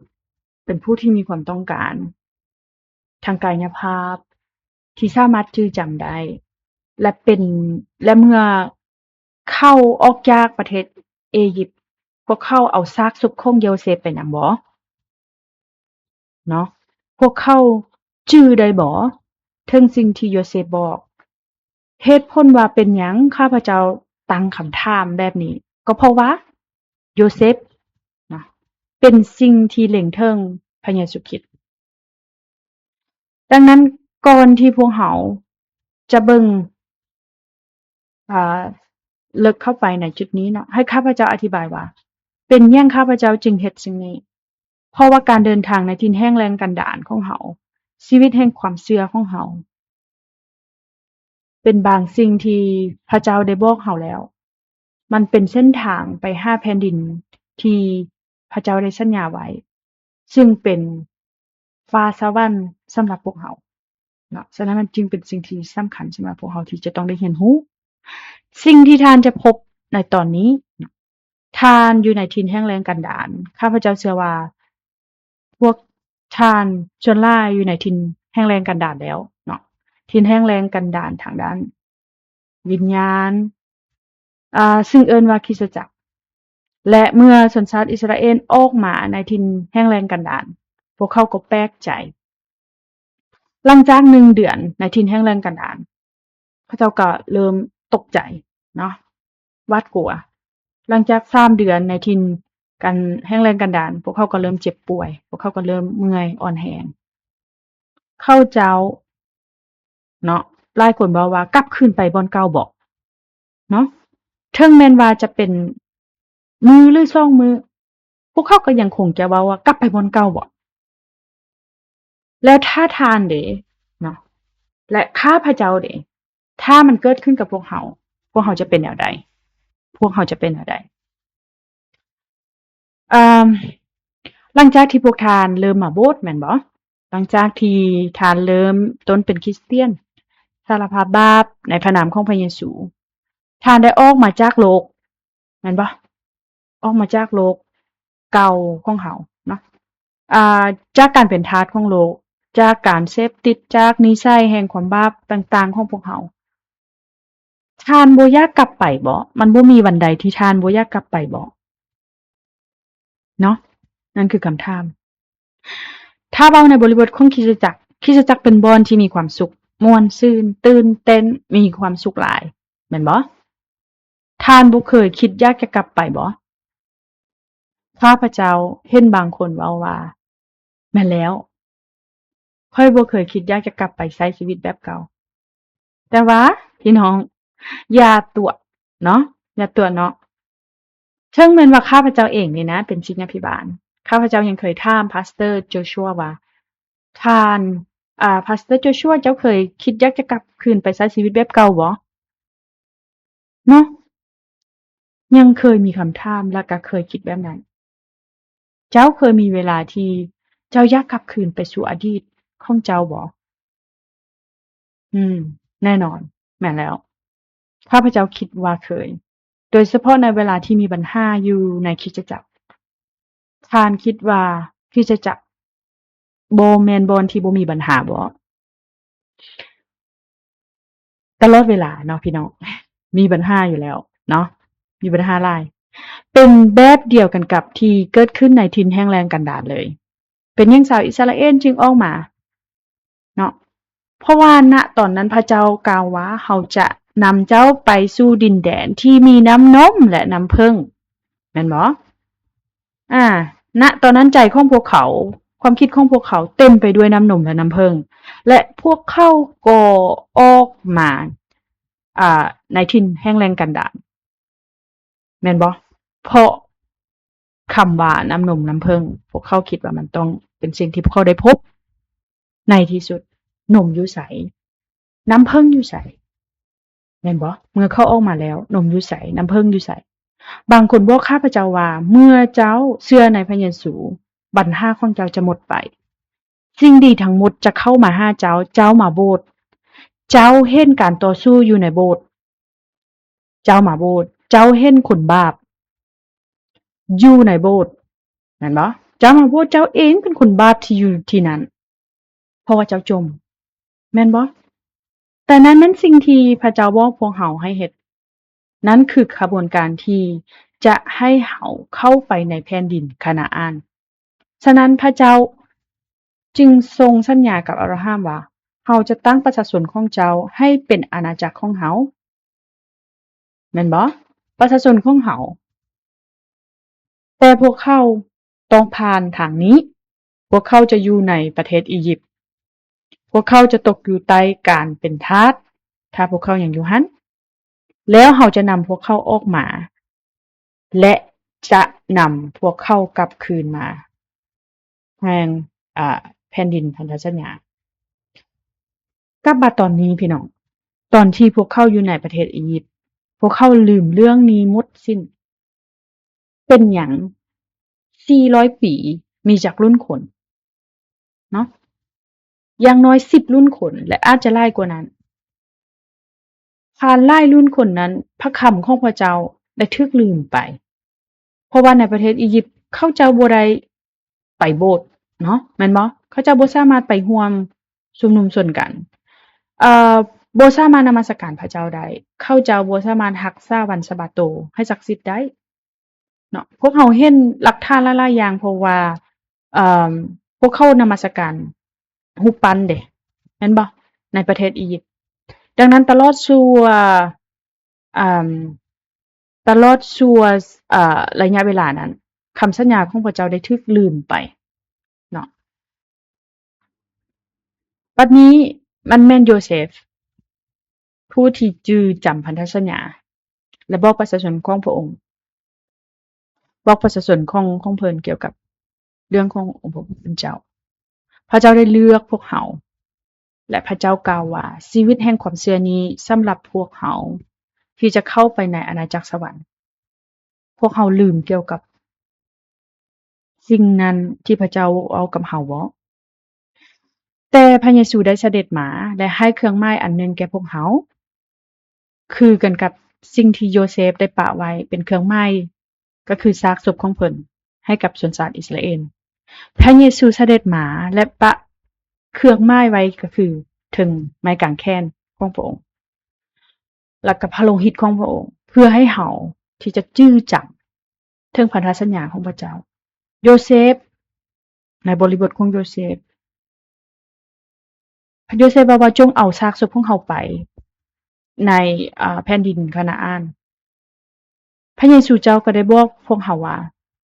ເປັນຜູ້ທີ່ມີຄວາມຕ້ອງການທາງກາຍະພາບທີ່ສາມາດຈື່ຈຳໄດ້ ແລະ ເປັນ ແລະ ເມື່ອເຂົາອອກຈາກປະເທດເອຢິບ ພວກເຂົາເອົາຊາກສົບຂອງໂຢເຊຟໄປນຳບໍ່? ເນາະ ພວກເຂົາຈື່ໄດ້ບໍ່ເຖິງສິ່ງທີ່ໂຢເຊຟບອກ? ເຫດຜົນວ່າເປັນຫຍັງຂ້າພະເຈົ້າຕັ້ງຄຳຖາມແບບນີ້ ກໍເພາະວ່າໂຢເຊຟນະ ເປັນສິ່ງທີ່ເລັງເຖິງພະເຢຊູຄຣິດ. ດັ່ງນັ້ນ ກ່ອນທີ່ພວກເຮົາຈະເບິ່ງ ອາ ເລິກເຂົ້າໄປໃນຈຸດນີ້ເນາະ, ໃຫ້ຂ້າພະເຈົ້າອະທິບາຍວ່າ ເປັນຫຍັງຂ້າພະເຈົ້າຈຶ່ງເຮັດສິ່ງນີ້? ເພາະວ່າການເດີນທາງໃນຖິ່ນແຫ້ງແລ້ງກັນດານຂອງເຮົາ, ຊີວິດແຫ່ງຄວາມເຊື່ອຂອງເຮົາ ເປັນບາງສິ່ງທີ່ພະເຈົ້າໄດ້ບອກເຮົາແລ້ວ. ມັນເປັນເສັ້ນທາງໄປຫາແຜ່ນດິນທີ່ພະເຈົ້າໄດ້ສັນຍາໄວ້ ຊຶ່ງເປັນຟ້າສະຫວັນສຳລັບພວກເຮົາເນາະ. ສະນັ້ນມັນຈຶ່ງເປັນສິ່ງທີ່ສຳຄັນສຳລັບພວກເຮົາທີ່ຈະຕ້ອງໄດ້ຮຽນຮູ້. ສິ່ງທີ່ທ່ານຈະພົບໃນຕອນນີ້ເນາະ, ທ່ານຢູ່ໃນຖິ່ນແຫ້ງແລ້ງກັນດານ. ຂ້າພະເຈົ້າເຊື່ອວ່າ ພວກທ່ານສ່ວນຫຼາຍຢູ່ໃນຖິ່ນແຫ້ງແລ້ງກັນດານແລ້ວເນາະ, ຖິ່ນແຫ້ງແລ້ງກັນດານທາງດ້ານວິນຍານ, ອາ, ຊຶ່ງເອີ້ນວ່າຄຣິສຕະຈັກ. ແລະ ເມື່ອຊົນຊາດອິດສະຣາເອນອອກມາໃນຖິ່ນແຫ້ງແລ້ງກັນດານ, ພວກເຂົາກໍແປກໃຈ. ຫຼັງຈາກໜຶ່ງເດືອນໃນຖິ່ນແຫ້ງແລ້ງກັນດານ, ເຂົາເຈົ້າກໍເລີ່ມຕົກໃຈເນາະ, ຫວາດກົວ. ຫຼັງຈາກສາມເດືອນໃນຖິ່ນກັນ ແຫ້ງແລ້ງກັນດານ, ພວກເຂົາກໍເລີ່ມເຈັບປ່ວຍ, ພວກເຂົາກໍເລີ່ມເມື່ອຍອ່ອນແຮງ. ເຂົາເຈົ້າເນາະ, ຫຼາຍຄົນເວົ້າວ່າ ກັບຄືນໄປບ່ອນເກົ່າບໍ ເນາະ, ເຖິງແມ່ນວ່າຈະເປັນມື້ ຫຼື ສອງມື້, ພວກເຂົາກໍຍັງຄົງຈະເວົ້າວ່າ ກັບໄປບ່ອນເກົ່າບໍ. ແລ້ວຖ້າທ່ານເດເນາະ ແລະ ຂ້າພະເຈົ້າເດ, ຖ້າມັນເກີດຂຶ້ນກັບພວກເຮົາ, ພວກເຮົາຈະເປັນແນວໃດ? ພວກເຮົາຈະເປັນແນວໃດ? ເອີ່ມ ຫຼັງຈາກທີ່ພວກທ່ານເລີ່ມມາໂບດແມ່ນບໍ່? ຫຼັງຈາກທີ່ທ່ານເລີ່ມຕົ້ນເປັນຄຣິສຕຽນ, ສາລະພາບບາບໃນພະນາມຂອງພະເຢຊູ, ທ່ານໄດ້ອອກມາຈາກໂລກ ແມ່ນບໍ່? ອອກມາຈາກໂລກເກົ່າຂອງເຮົາເນາະ, ອ່າ, ຈາກການເປັນທາດຂອງໂລກ, ຈາກການເສບຕິດ, ຈາກນິໄສແຫ່ງຄວາມບາບຕ່າງໆຂອງພວກເຮົາ. ທ່ານບໍ່ຢາກກັບໄປບໍ? ມັນບໍ່ມີວັນໃດທີ່ທ່ານບໍ່ຢາກກັບໄປບໍ? ເນາະ, ນັ້ນຄືຄຳຖາມ. ຖ້າເວົ້າໃນບໍລິບົດຂອງຄຣິສຕະຈັກ, ຄຣິສຕະຈັກເປັນບ່ອນທີ່ມີຄວາມສຸກ, ມ່ວນຊື່ນ, ຕື່ນເຕັ້ນ, ມີຄວາມສຸກຫຼາຍ, ແມ່ນບໍ່? ທ່ານບໍ່ເຄີຍຄິດຢາກຈະກັບໄປບໍ? ຂ້າພະເຈົ້າເຫັນບາງຄົນເວົ້າວ່າ, ແມ່ນແລ້ວ, ຂ້ອຍບໍ່ເຄີຍຄິດຢາກຈະກັບໄປໃຊ້ຊີວິດແບບເກົ່າ. ແຕ່ວ່າ ພີ່ນ້ອງ, ຢ່າຕົວະເນາະ, ຢ່າຕົວະເນາະ. ເຖິງແມ່ນວ່າຂ້າພະເຈົ້າເອງນີ້ນະ ເປັນສິດຍາພິບານ, ຂ້າພະເຈົ້າຍັງເຄີຍຖາມພາສເຕີໂຈຊັວວ່າ, ທ່ານ, ອາ, ພາສເຕີໂຈຊັວ, ເຈົ້າເຄີຍຄິດຢາກຈະກັບຄືນໄປໃຊ້ຊີວິດແບບເກົ່າບໍ່? ເນາະ, ຍັງເຄີຍມີຄຳຖາມ ແລະ ກໍເຄີຍຄິດແບບນັ້ນ. ເຈົ້າເຄີຍມີເວລາທີ່ເຈົ້າຢາກກັບຄືນໄປສູ່ອະດີດຂອງເຈົ້າບໍ່? ອືມ, ແນ່ນອນ, ແມ່ນແລ້ວ. ຂ້າພະເຈົ້າຄິດວ່າເຄີຍ, ໂດຍສະເພາະໃນເວລາທີ່ມີບັນຫາຢູ່ໃນຄຣິສຕະຈັກ. ທ່ານຄິດວ່າຄຣິສຕະຈັກບໍ່ແມ່ນບ່ອນທີ່ບໍ່ມີບັນຫາບໍ? ຕະຫຼອດເວລາເນາະ ພີ່ນ້ອງ, ມີບັນຫາຢູ່ແລ້ວເນາະ, ມີບັນຫາຫຼາຍ. ເປັນແບບດຽວກັນກັບທີ່ເກີດຂຶ້ນໃນຖິ່ນແຫ້ງແລ້ງກັນດານເລີຍ. ເປັນຫຍັງຊາວອິດສະຣາເອນຈຶ່ງອອກມາເນາະ? ເພາະວ່ານະຕອນນັ້ນພະເຈົ້າກ່າວວ່າ, ເຮົາຈະນຳເຈົ້າໄປສູ່ດິນແດນທີ່ມີນ້ຳນົມ ແລະ ນ້ຳເຜິ້ງ, ແມ່ນບໍ່? ອາ, ນະຕອນນັ້ນໃຈຂອງພວກເຂົາ, ຄວາມຄິດຂອງພວກເຂົາເຕັມໄປດ້ວຍນ້ຳນົມ ແລະ ນ້ຳເຜິ້ງ, ແລະ ພວກເຂົາກໍອອກມາ, ອາ, ໃນຖິ່ນແຫ້ງແລ້ງກັນດານ, ແມ່ນບໍ່? ເພາະຄຳວ່ານ້ຳນົມ ນ້ຳເຜິ້ງ, ພວກເຂົາຄິດວ່າມັນຕ້ອງເປັນສິ່ງທີ່ພວກເຂົາໄດ້ພົບໃນທີ່ສຸດ. ນົມຢູ່ໃສ? ນ້ຳເຜິ້ງຢູ່ໃສ? ແມ່ນບໍ່? ເມື່ອເຂົາອອກມາແລ້ວ, ນົມຢູ່ໃສ? ນ້ຳເຜິ້ງຢູ່ໃສ? ບາງຄົນບອກຂ້າພະເຈົ້າວ່າ, ເມື່ອເຈົ້າເຊື່ອໃນພະເຢຊູ, ບັນຫາຂອງເຈົ້າຈະໝົດໄປ. ສິ່ງດີທັງໝົດຈະເຂົ້າມາຫາເຈົ້າ, ເຈົ້າມາໂບດ, ເຈົ້າເຫັນການຕໍ່ສູ້ຢູ່ໃນໂບດ, ເຈົ້າມາໂບດ, ເຈົ້າເຫັນຄົນບາບຢູ່ໃນໂບດ, ແມ່ນບໍ່? ເຈົ້າມາໂບດ, ເຈົ້າເອງເປັນຄົນບາບທີ່ຢູ່ທີ່ນັ້ນ, ເພາະວ່າເຈົ້າຈົມ, ແມ່ນບໍ່? ແຕ່ນັ້ນແມ່ນສິ່ງທີ່ພະເຈົ້າບອກພວກເຮົາໃຫ້ເຮັດ, ນັ້ນຄືຂະບວນການທີ່ຈະໃຫ້ເຮົາເຂົ້າໄປໃນແຜ່ນດິນຄານາອານ. ສະນັ້ນພະເຈົ້າຈຶ່ງຊົງສັນຍາກັບອາບຣາຮາມວ່າ, ເຮົາຈະຕັ້ງປະຊາຊົນຂອງເຈົ້າໃຫ້ເປັນອານາຈັກຂອງເຮົາ, ແມ່ນບໍ່? ປະຊາຊົນຂອງເຮົາ. ແຕ່ພວກເຂົາຕ້ອງຜ່ານທາງນີ້, ພວກເຂົາຈະຢູ່ໃນປະເທດອີຢິບ, ພວກເຂົາຈະຕົກຢູ່ໃຕ້ການເປັນທາດ, ຖ້າພວກເຂົາຍັງຢູ່ຫັ້ນ, ແລ້ວເຮົາຈະນຳພວກເຂົາອອກມາ ແລະ ຈະນຳພວກເຂົາກັບຄືນມາແຫ່ງ, ອາ, ແຜ່ນດິນພັນທະສັນຍາ. ກັບມາຕອນນີ້ພີ່ນ້ອງ, ຕອນທີ່ພວກເຂົາຢູ່ໃນປະເທດອີຢິບ, ພວກເຮົາລືມເລື່ອງນີ້ໝົດສິ້ນ. ເປັນຫຍັງສີ່ຮ້ອຍປີມີຈັກລຸ້ນຄົນເນາະ? ຢ່າງໜ້ອຍສິບລຸ້ນຄົນ ແລະ ອາດຈະຫຼາຍກວ່ານັ້ນ. ຜ່ານຫຼາຍລຸ້ນຄົນນັ້ນ ພະຄຳຂອງພະເຈົ້າໄດ້ຖືກລືມໄປ. ເພາະວ່າໃນປະເທດອີຢິບ ເຂົາເຈົ້າບໍ່ໄດ້ໄປໂບດເນາະ ແມ່ນບໍ່? ເຂົາເຈົ້າບໍ່ສາມາດໄປຮ່ວມຊຸມນຸມຊົນກັນ ເອີ ບໍ່ສາມາດນະມັດສະການພະເຈົ້າໄດ້. ເຂົາເຈົ້າບໍ່ສາມາດຮັກສາວັນສະບາໂຕໃຫ້ສັກສິດໄດ້ເນາະ. ພວກເຮົາເຫັນຫຼັກຖານຫຼາຍໆຢ່າງ ເພາະວ່າ ເອີ ພວກເຂົານະມັດສະການຮູບປັ້ນເດ້ ແມ່ນບໍ່? ໃນປະເທດອີຢິບ. ດັ່ງນັ້ນ ຕະຫຼອດຊົ່ວ ອາ ຕະຫຼອດຊົ່ວ ອາ ໄລຍະເວລານັ້ນ ຄຳສັນຍາຂອງພະເຈົ້າໄດ້ຖືກລືມໄປເນາະ. ບັດນີ້ມັນແມ່ນໂຢເຊຟ ຜູ້ທີ່ຈື່ຈຳພັນທະສັນຍາ ແລະ ບອກປະຊາຊົນຂອງພະອົງ ບອກປະຊາຊົນຂອງ ຂອງເພິ່ນກ່ຽວກັບເລື່ອງຂອງອົງພະຜູ້ເປັນເຈົ້າ. ພະເຈົ້າໄດ້ເລືອກພວກເຮົາ ແລະ ພະເຈົ້າກ່າວວ່າ ຊີວິດແຫ່ງຄວາມເຊື່ອນີ້ສຳລັບພວກເຮົາທີ່ຈະເຂົ້າໄປໃນອານາຈັກສະຫວັນ. ພວກເຮົາລືມກ່ຽວກັບສິ່ງນັ້ນທີ່ພະເຈົ້າເວົ້າກັບເຮົາບໍ? ແຕ່ພະເຢຊູໄດ້ສະເດັດມາ ແລະ ໃຫ້ເຄື່ອງໝາຍອັນໜຶ່ງແກ່ພວກເຮົາ ຄືກັນກັບສິ່ງທີ່ໂຢເຊຟໄດ້ປະໄວ້ເປັນເຄື່ອງໝາຍ ກໍຄືຊາກສົບຂອງເພິ່ນໃຫ້ກັບຊົນຊາດອິດສະຣາເອນ. ພະເຢຊູສະເດັດມາ ແລະ ປະເຄື່ອງໝາຍໄວ້ ກໍຄືເທິງໄມ້ກາງແຂນຂອງພະອົງ ແລ້ວກໍພະໂລຫິດຂອງພະອົງ ເພື່ອໃຫ້ເຮົາທີ່ຈະຈື່ຈຳເຖິງພັນທະສັນຍາຂອງພະເຈົ້າ. ໂຢເຊຟ ໃນບໍລິບົດຂອງໂຢເຊຟ ໂຢເຊຟເວົ້າວ່າ ຈົ່ງເອົາຊາກສົບຂອງເຮົາໄປໃນ ອາ ແຜ່ນດິນຄານາອານ. ພະເຢຊູເຈົ້າກໍໄດ້ບອກພວກເຮົາວ່າ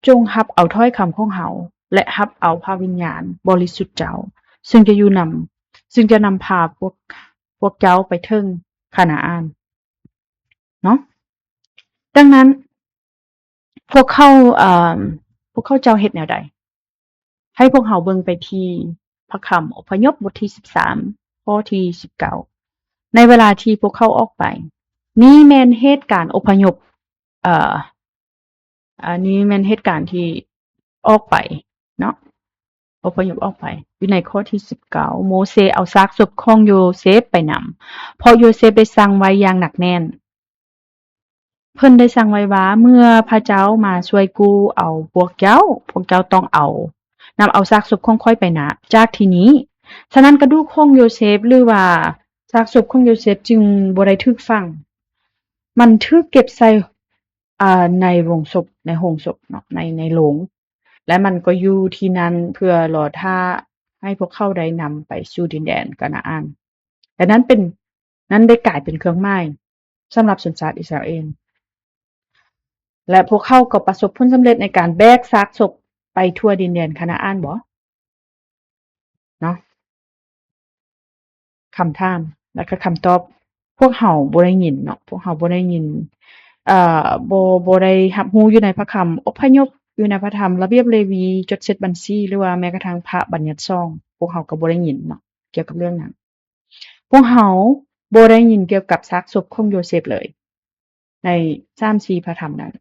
ຈົ່ງຮັບເອົາຖ້ອຍຄຳຂອງເຮົາ ແລະ ຮັບເອົາພະວິນຍານບໍລິສຸດເຈົ້າ ເຊິ່ງຈະຢູ່ນຳ ເຊິ່ງຈະນຳພາພວກ ພວກເຈົ້າໄປເຖິງຄານາອານເນາະ. ດັ່ງນັ້ນ ພວກເຂົາ ເອີ ພວກເຂົາເຈົ້າເຮັດແນວໃດ? ໃຫ້ພວກເຮົາເບິ່ງໄປທີ່ພະຄຳອົບພະຍົບບົດທີສິບສາມ ຂໍ້ທີສິບເກົ້າ ໃນເວລາທີ່ພວກເຂົາອອກໄປ. ນີ້ແມ່ນເຫດການອົບພະຍົບ ເອີ ອັນນີ້ແມ່ນເຫດການທີ່ອອກໄປເນາະ ອົບພະຍົບອອກໄປ. ຢູ່ໃນຂໍ້ທີສິບເກົ້າ ໂມເຊເອົາຊາກສົບຂອງໂຢເຊຟໄປນຳ ເພາະໂຢເຊຟໄດ້ສັ່ງໄວ້ຢ່າງໜັກແໜ້ນ. ເພິ່ນໄດ້ສັ່ງໄວ້ວ່າ ເມື່ອພະເຈົ້າມາຊ່ວຍກູ້ເອົາພວກເຈົ້າ, ພວກເຈົ້າຕ້ອງເອົາ, ນຳເອົາຊາກສົບຂອງຂ້ອຍໄປນະ ຈາກທີ່ນີ້. ສະນັ້ນ ກະດູກຂອງໂຢເຊຟ ຫຼືວ່າຊາກສົບຂອງໂຢເຊຟຈຶ່ງບໍ່ໄດ້ຖືກຝັງ. ມັນຖືກເກັບໃສ່ ອາ ໃນໂລງສົບ, ໃນໂຮງສົບເນາະ, ໃນ, ໃນໂລງ ແລະ ມັນກໍຢູ່ທີ່ນັ້ນເພື່ອລໍຖ້າໃຫ້ພວກເຂົາໄດ້ນຳໄປສູ່ດິນແດນການາອານ. ແລະ ນັ້ນເປັນ, ນັ້ນໄດ້ກາຍເປັນເຄື່ອງໝາຍສຳລັບຊົນຊາດອິດສະຣາເອນ. ແລະ ພວກເຂົາກໍປະສົບຜົນສຳເລັດໃນການແບກຊາກສົບໄປທົ່ວດິນແດນຄານາອານບໍ? ເນາະ. ຄຳຖາມ ແລະ ກະຄຳຕອບ, ພວກເຮົາບໍ່ໄດ້ຍິນເນາະ, ພວກເຮົາບໍ່ໄດ້ຍິນ, ເອີ, ບໍ່, ບໍ່ໄດ້ຮັບຮູ້ຢູ່ໃນພະຄຳອົບພະຍົບ, ຢູ່ໃນພະທຳລະບຽບເລວີ, ຈົດເຊັດບັນຊີ ຫຼືວ່າແມ້ກະທັ່ງພະບັນຍັດສອງ ພວກເຮົາກໍບໍ່ໄດ້ຍິນເນາະ ກ່ຽວກັບເລື່ອງນັ້ນ. ພວກເຮົາບໍ່ໄດ້ຍິນກ່ຽວກັບຊາກສົບຂອງໂຢເຊບເລີຍ ໃນສາມສີ່ພະທຳນັ້ນ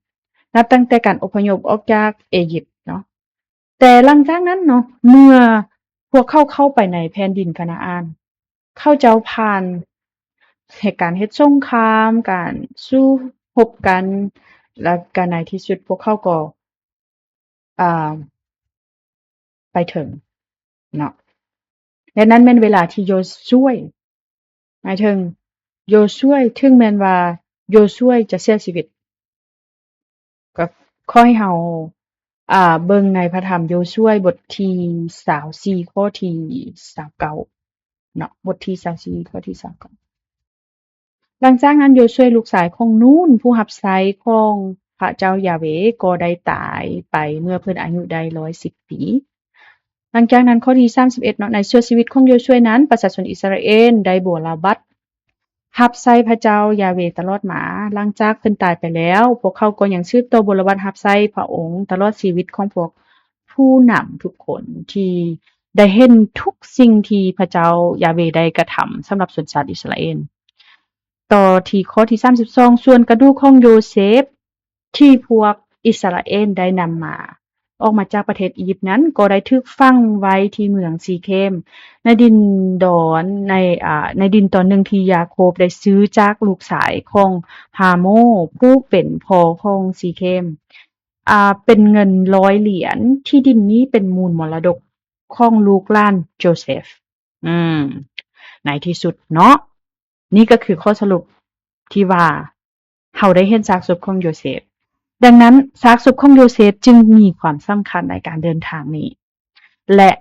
ນັບຕັ້ງແຕ່ການອົບພະຍົບອອກຈາກເອຢິບເນາະ. ແຕ່ຫຼັງຈາກນັ້ນເນາະ ເມື່ອພວກເຂົາເຂົ້າໄປໃນແຜ່ນດິນຄານາອານ, ເຂົາເຈົ້າຜ່ານເຫດການເຮັດສົງຄາມ, ການສູ້ຮົບກັນ, ແລ້ວກໍໃນທີ່ສຸດພວກເຂົາກໍ ອ່າ ໄປເຖິງເນາະ. ແລະ ນັ້ນແມ່ນເວລາທີ່ໂຢຊວຍ, ໝາຍເຖິງໂຢຊວຍ, ເຖິງແມ່ນວ່າໂຢຊວຍຈະເສຍຊີວິດ, ກໍຂໍໃຫ້ເຮົາ ອ່າ ເບິ່ງໃນພະທຳໂຢຊວຍ ບົດທີຊາວສີ່ ຂໍ້ທີຊາວເກົ້າເນາະ, ບົດທີຊາວສີ່ ຂໍ້ທີຊາວເກົ້າ. ຫຼັງຈາກນັ້ນ ໂຢຊວຍລູກຊາຍຂອງນູນ ຜູ້ຮັບໃຊ້ຂອງພະເຈົ້າຢາເວ ກໍໄດ້ຕາຍໄປເມື່ອເພິ່ນອາຍຸໄດ້ຮ້ອຍສິບປີ. ຫຼັງຈາກນັ້ນ ຂໍ້ທີສາມສິບເອັດເນາະ, ໃນຊົ່ວຊີວິດຂອງໂຢຊວຍນັ້ນ ປະຊາຊົນອິດສະຣາເອນໄດ້ບົວລະບັດຮັບໃຊ້ພະເຈົ້າຢາເວຕະຫຼອດມາ. ຫຼັງຈາກເພິ່ນຕາຍໄປແລ້ວ, ພວກເຂົາກໍຍັງສືບຕໍ່ບົວລະບັດຮັບໃຊ້ພະອົງຕະຫຼອດຊີວິດຂອງພວກຜູ້ນຳທຸກຄົນທີ່ ໄດ້ເຫັນທຸກສິ່ງທີ່ພະເຈົ້າຢາເວໄດ້ກະທຳສຳລັບຊົນຊາດອິດສະຣາເອນ. ໄປ ຕໍ່ທີ່ຂໍ້ທີສາມສິບສອງ ສ່ວນກະດູກຂອງໂຢເຊບ ທີ່ພວກອິດສະຣາເອນໄດ້ນຳມາ ອອກມາຈາກປະເທດອີຢິບນັ້ນ ກໍໄດ້ຖືກຝັງໄວ້ທີ່ເມືອງຊີເຄມ ໃນດິນດອນ ໃນ ອາ ໃນດິນຕອນໜຶ່ງທີ່ຢາໂຄບໄດ້ຊື້ຈາກລູກຊາຍຂອງຮາໂມ ຜູ້ເປັນພໍ່ຂອງຊີເຄມ ອາ ເປັນເງິນຮ້ອຍຫຼຽນ. ທີ່ດິນນີ້ເປັນມູນມໍລະດົກຂອງລູກຫຼານໂຈເຊຟ. ອືມ ໃນທີ່ສຸດເນາະ ນີ້ກໍຄືຂໍ້ສະຫຼຸບທີ່ວ່າ ເຮົາໄດ້ເຫັນຊາກສົບຂອງໂຢເຊບ. ດັ່ງນັ້ນ ຊາກສົບຂອງໂຢເຊບຈຶ່ງມີຄວາມສຳຄັນໃນການເດີນທາງນີ້ ແລະ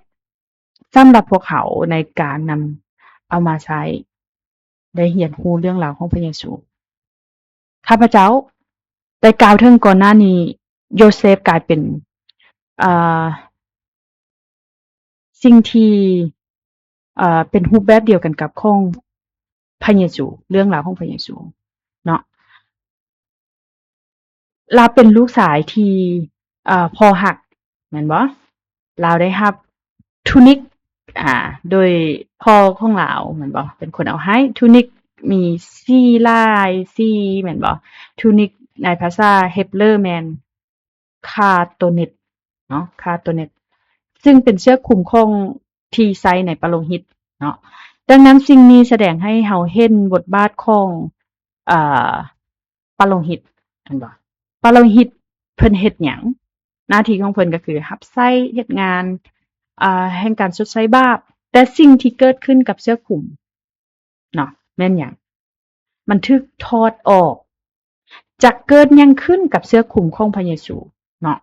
ສຳລັບພວກເຮົາໃນການນຳເອົາມາໃຊ້ ໄດ້ຮຽນຮູ້ເລື່ອງລາວຂອງພະເຢຊູ. ຂ້າພະເຈົ້າໄດ້ກ່າວເຖິງກ່ອນໜ້ານີ້ ໂຢເຊບກາຍເປັນ ເອີ ສິ່ງທີ່ ເອີ ເປັນຮູບແບບດຽວກັນກັບຂອງພະເຢຊູ, ເລື່ອງລາວຂອງພະເຢຊູເນາະ. ລາວເປັນລູກຊາຍທີ່ ເອີ ພໍ່ຮັກ ແມ່ນບໍ່? ລາວໄດ້ຮັບທູນິກ ອາ ໂດຍພໍ່ຂອງລາວ ແມ່ນບໍ່? ເປັນຄົນເອົາໃຫ້. ທູນິກມີສີຫຼາຍສີ ແມ່ນບໍ່? ທູນິກໃນພາສາເຮັບເຣີແມ່ນ ຄາໂຕເນັດເນາະ ຄາໂຕເນັດ ຊຶ່ງເປັນເສື້ອຄຸມຂອງ ທີ່ໃຊ້ໃນປະໂລຫິດເນາະ. ດັ່ງນັ້ນ ສິ່ງນີ້ສະແດງໃຫ້ເຮົາເຫັນບົດບາດຂອງ ເອີ ປະໂລຫິດ ແມ່ນບໍ່? ປະໂລຫິດເພິ່ນເຮັດຫຍັງ? ໜ້າທີ່ຂອງເພິ່ນກໍຄືຮັບໃຊ້ເຮັດງານ ອາ ແຫ່ງການຊົດໃຊ້ບາບ. ແຕ່ສິ່ງທີ່ເກີດຂຶ້ນກັບເສື້ອຄຸມ ເນາະ ແມ່ນຫຍັງ? ມັນຖືກຖອດອອກ. ຈະເກີດຫຍັງຂຶ້ນກັບເສື້ອຄຸມຂອງພະເຢຊູເນາະ?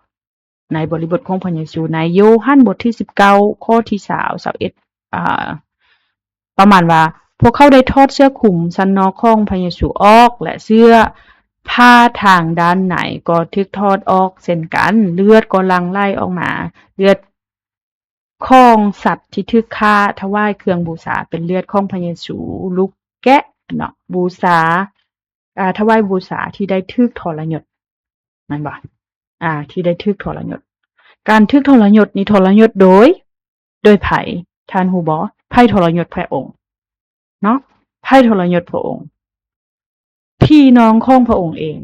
ໃນບໍລິບົດຂອງພະເຢຊູ ໃນໂຢຮັນບົດທີສິບເກົ້າ ຂໍ້ທີຊາວ ຊາວເອັດ ອາ ປະມານວ່າ ພວກເຂົາໄດ້ຖອດເສື້ອຄຸມຊັ້ນນອກຂອງພະເຢຊູອອກ ແລະ ເສື້ອຜ້າທາງດ້ານໃນກໍຖືກຖອດອອກເຊັ່ນກັນ. ເລືອດກໍຫຼັ່ງໄຫຼອອກມາ, ເລືອດ ຂອງສັດທີ່ຖືກຂ້າຖວາຍເຄື່ອງບູຊາ ເປັນເລືອດຂອງພະເຢຊູ, ລູກແກະເນາະ ບູຊາ ອາ ຖວາຍບູຊາທີ່ໄດ້ຖືກທໍລະຍົດ ແມ່ນບໍ່? ອາ ທີ່ໄດ້ຖືກທໍລະຍົດ. ການຖືກທໍລະຍົດນີ້ທໍລະຍົດໂດຍ ໂດຍໃຜ? ທ່ານຮູ້ບໍ່? ໃຜທໍລະຍົດພະອົງ? ເນາະ ໃຜທໍລະຍົດພະອົງ? ພີ່ນ້ອງຂອງພະອົງເອງ,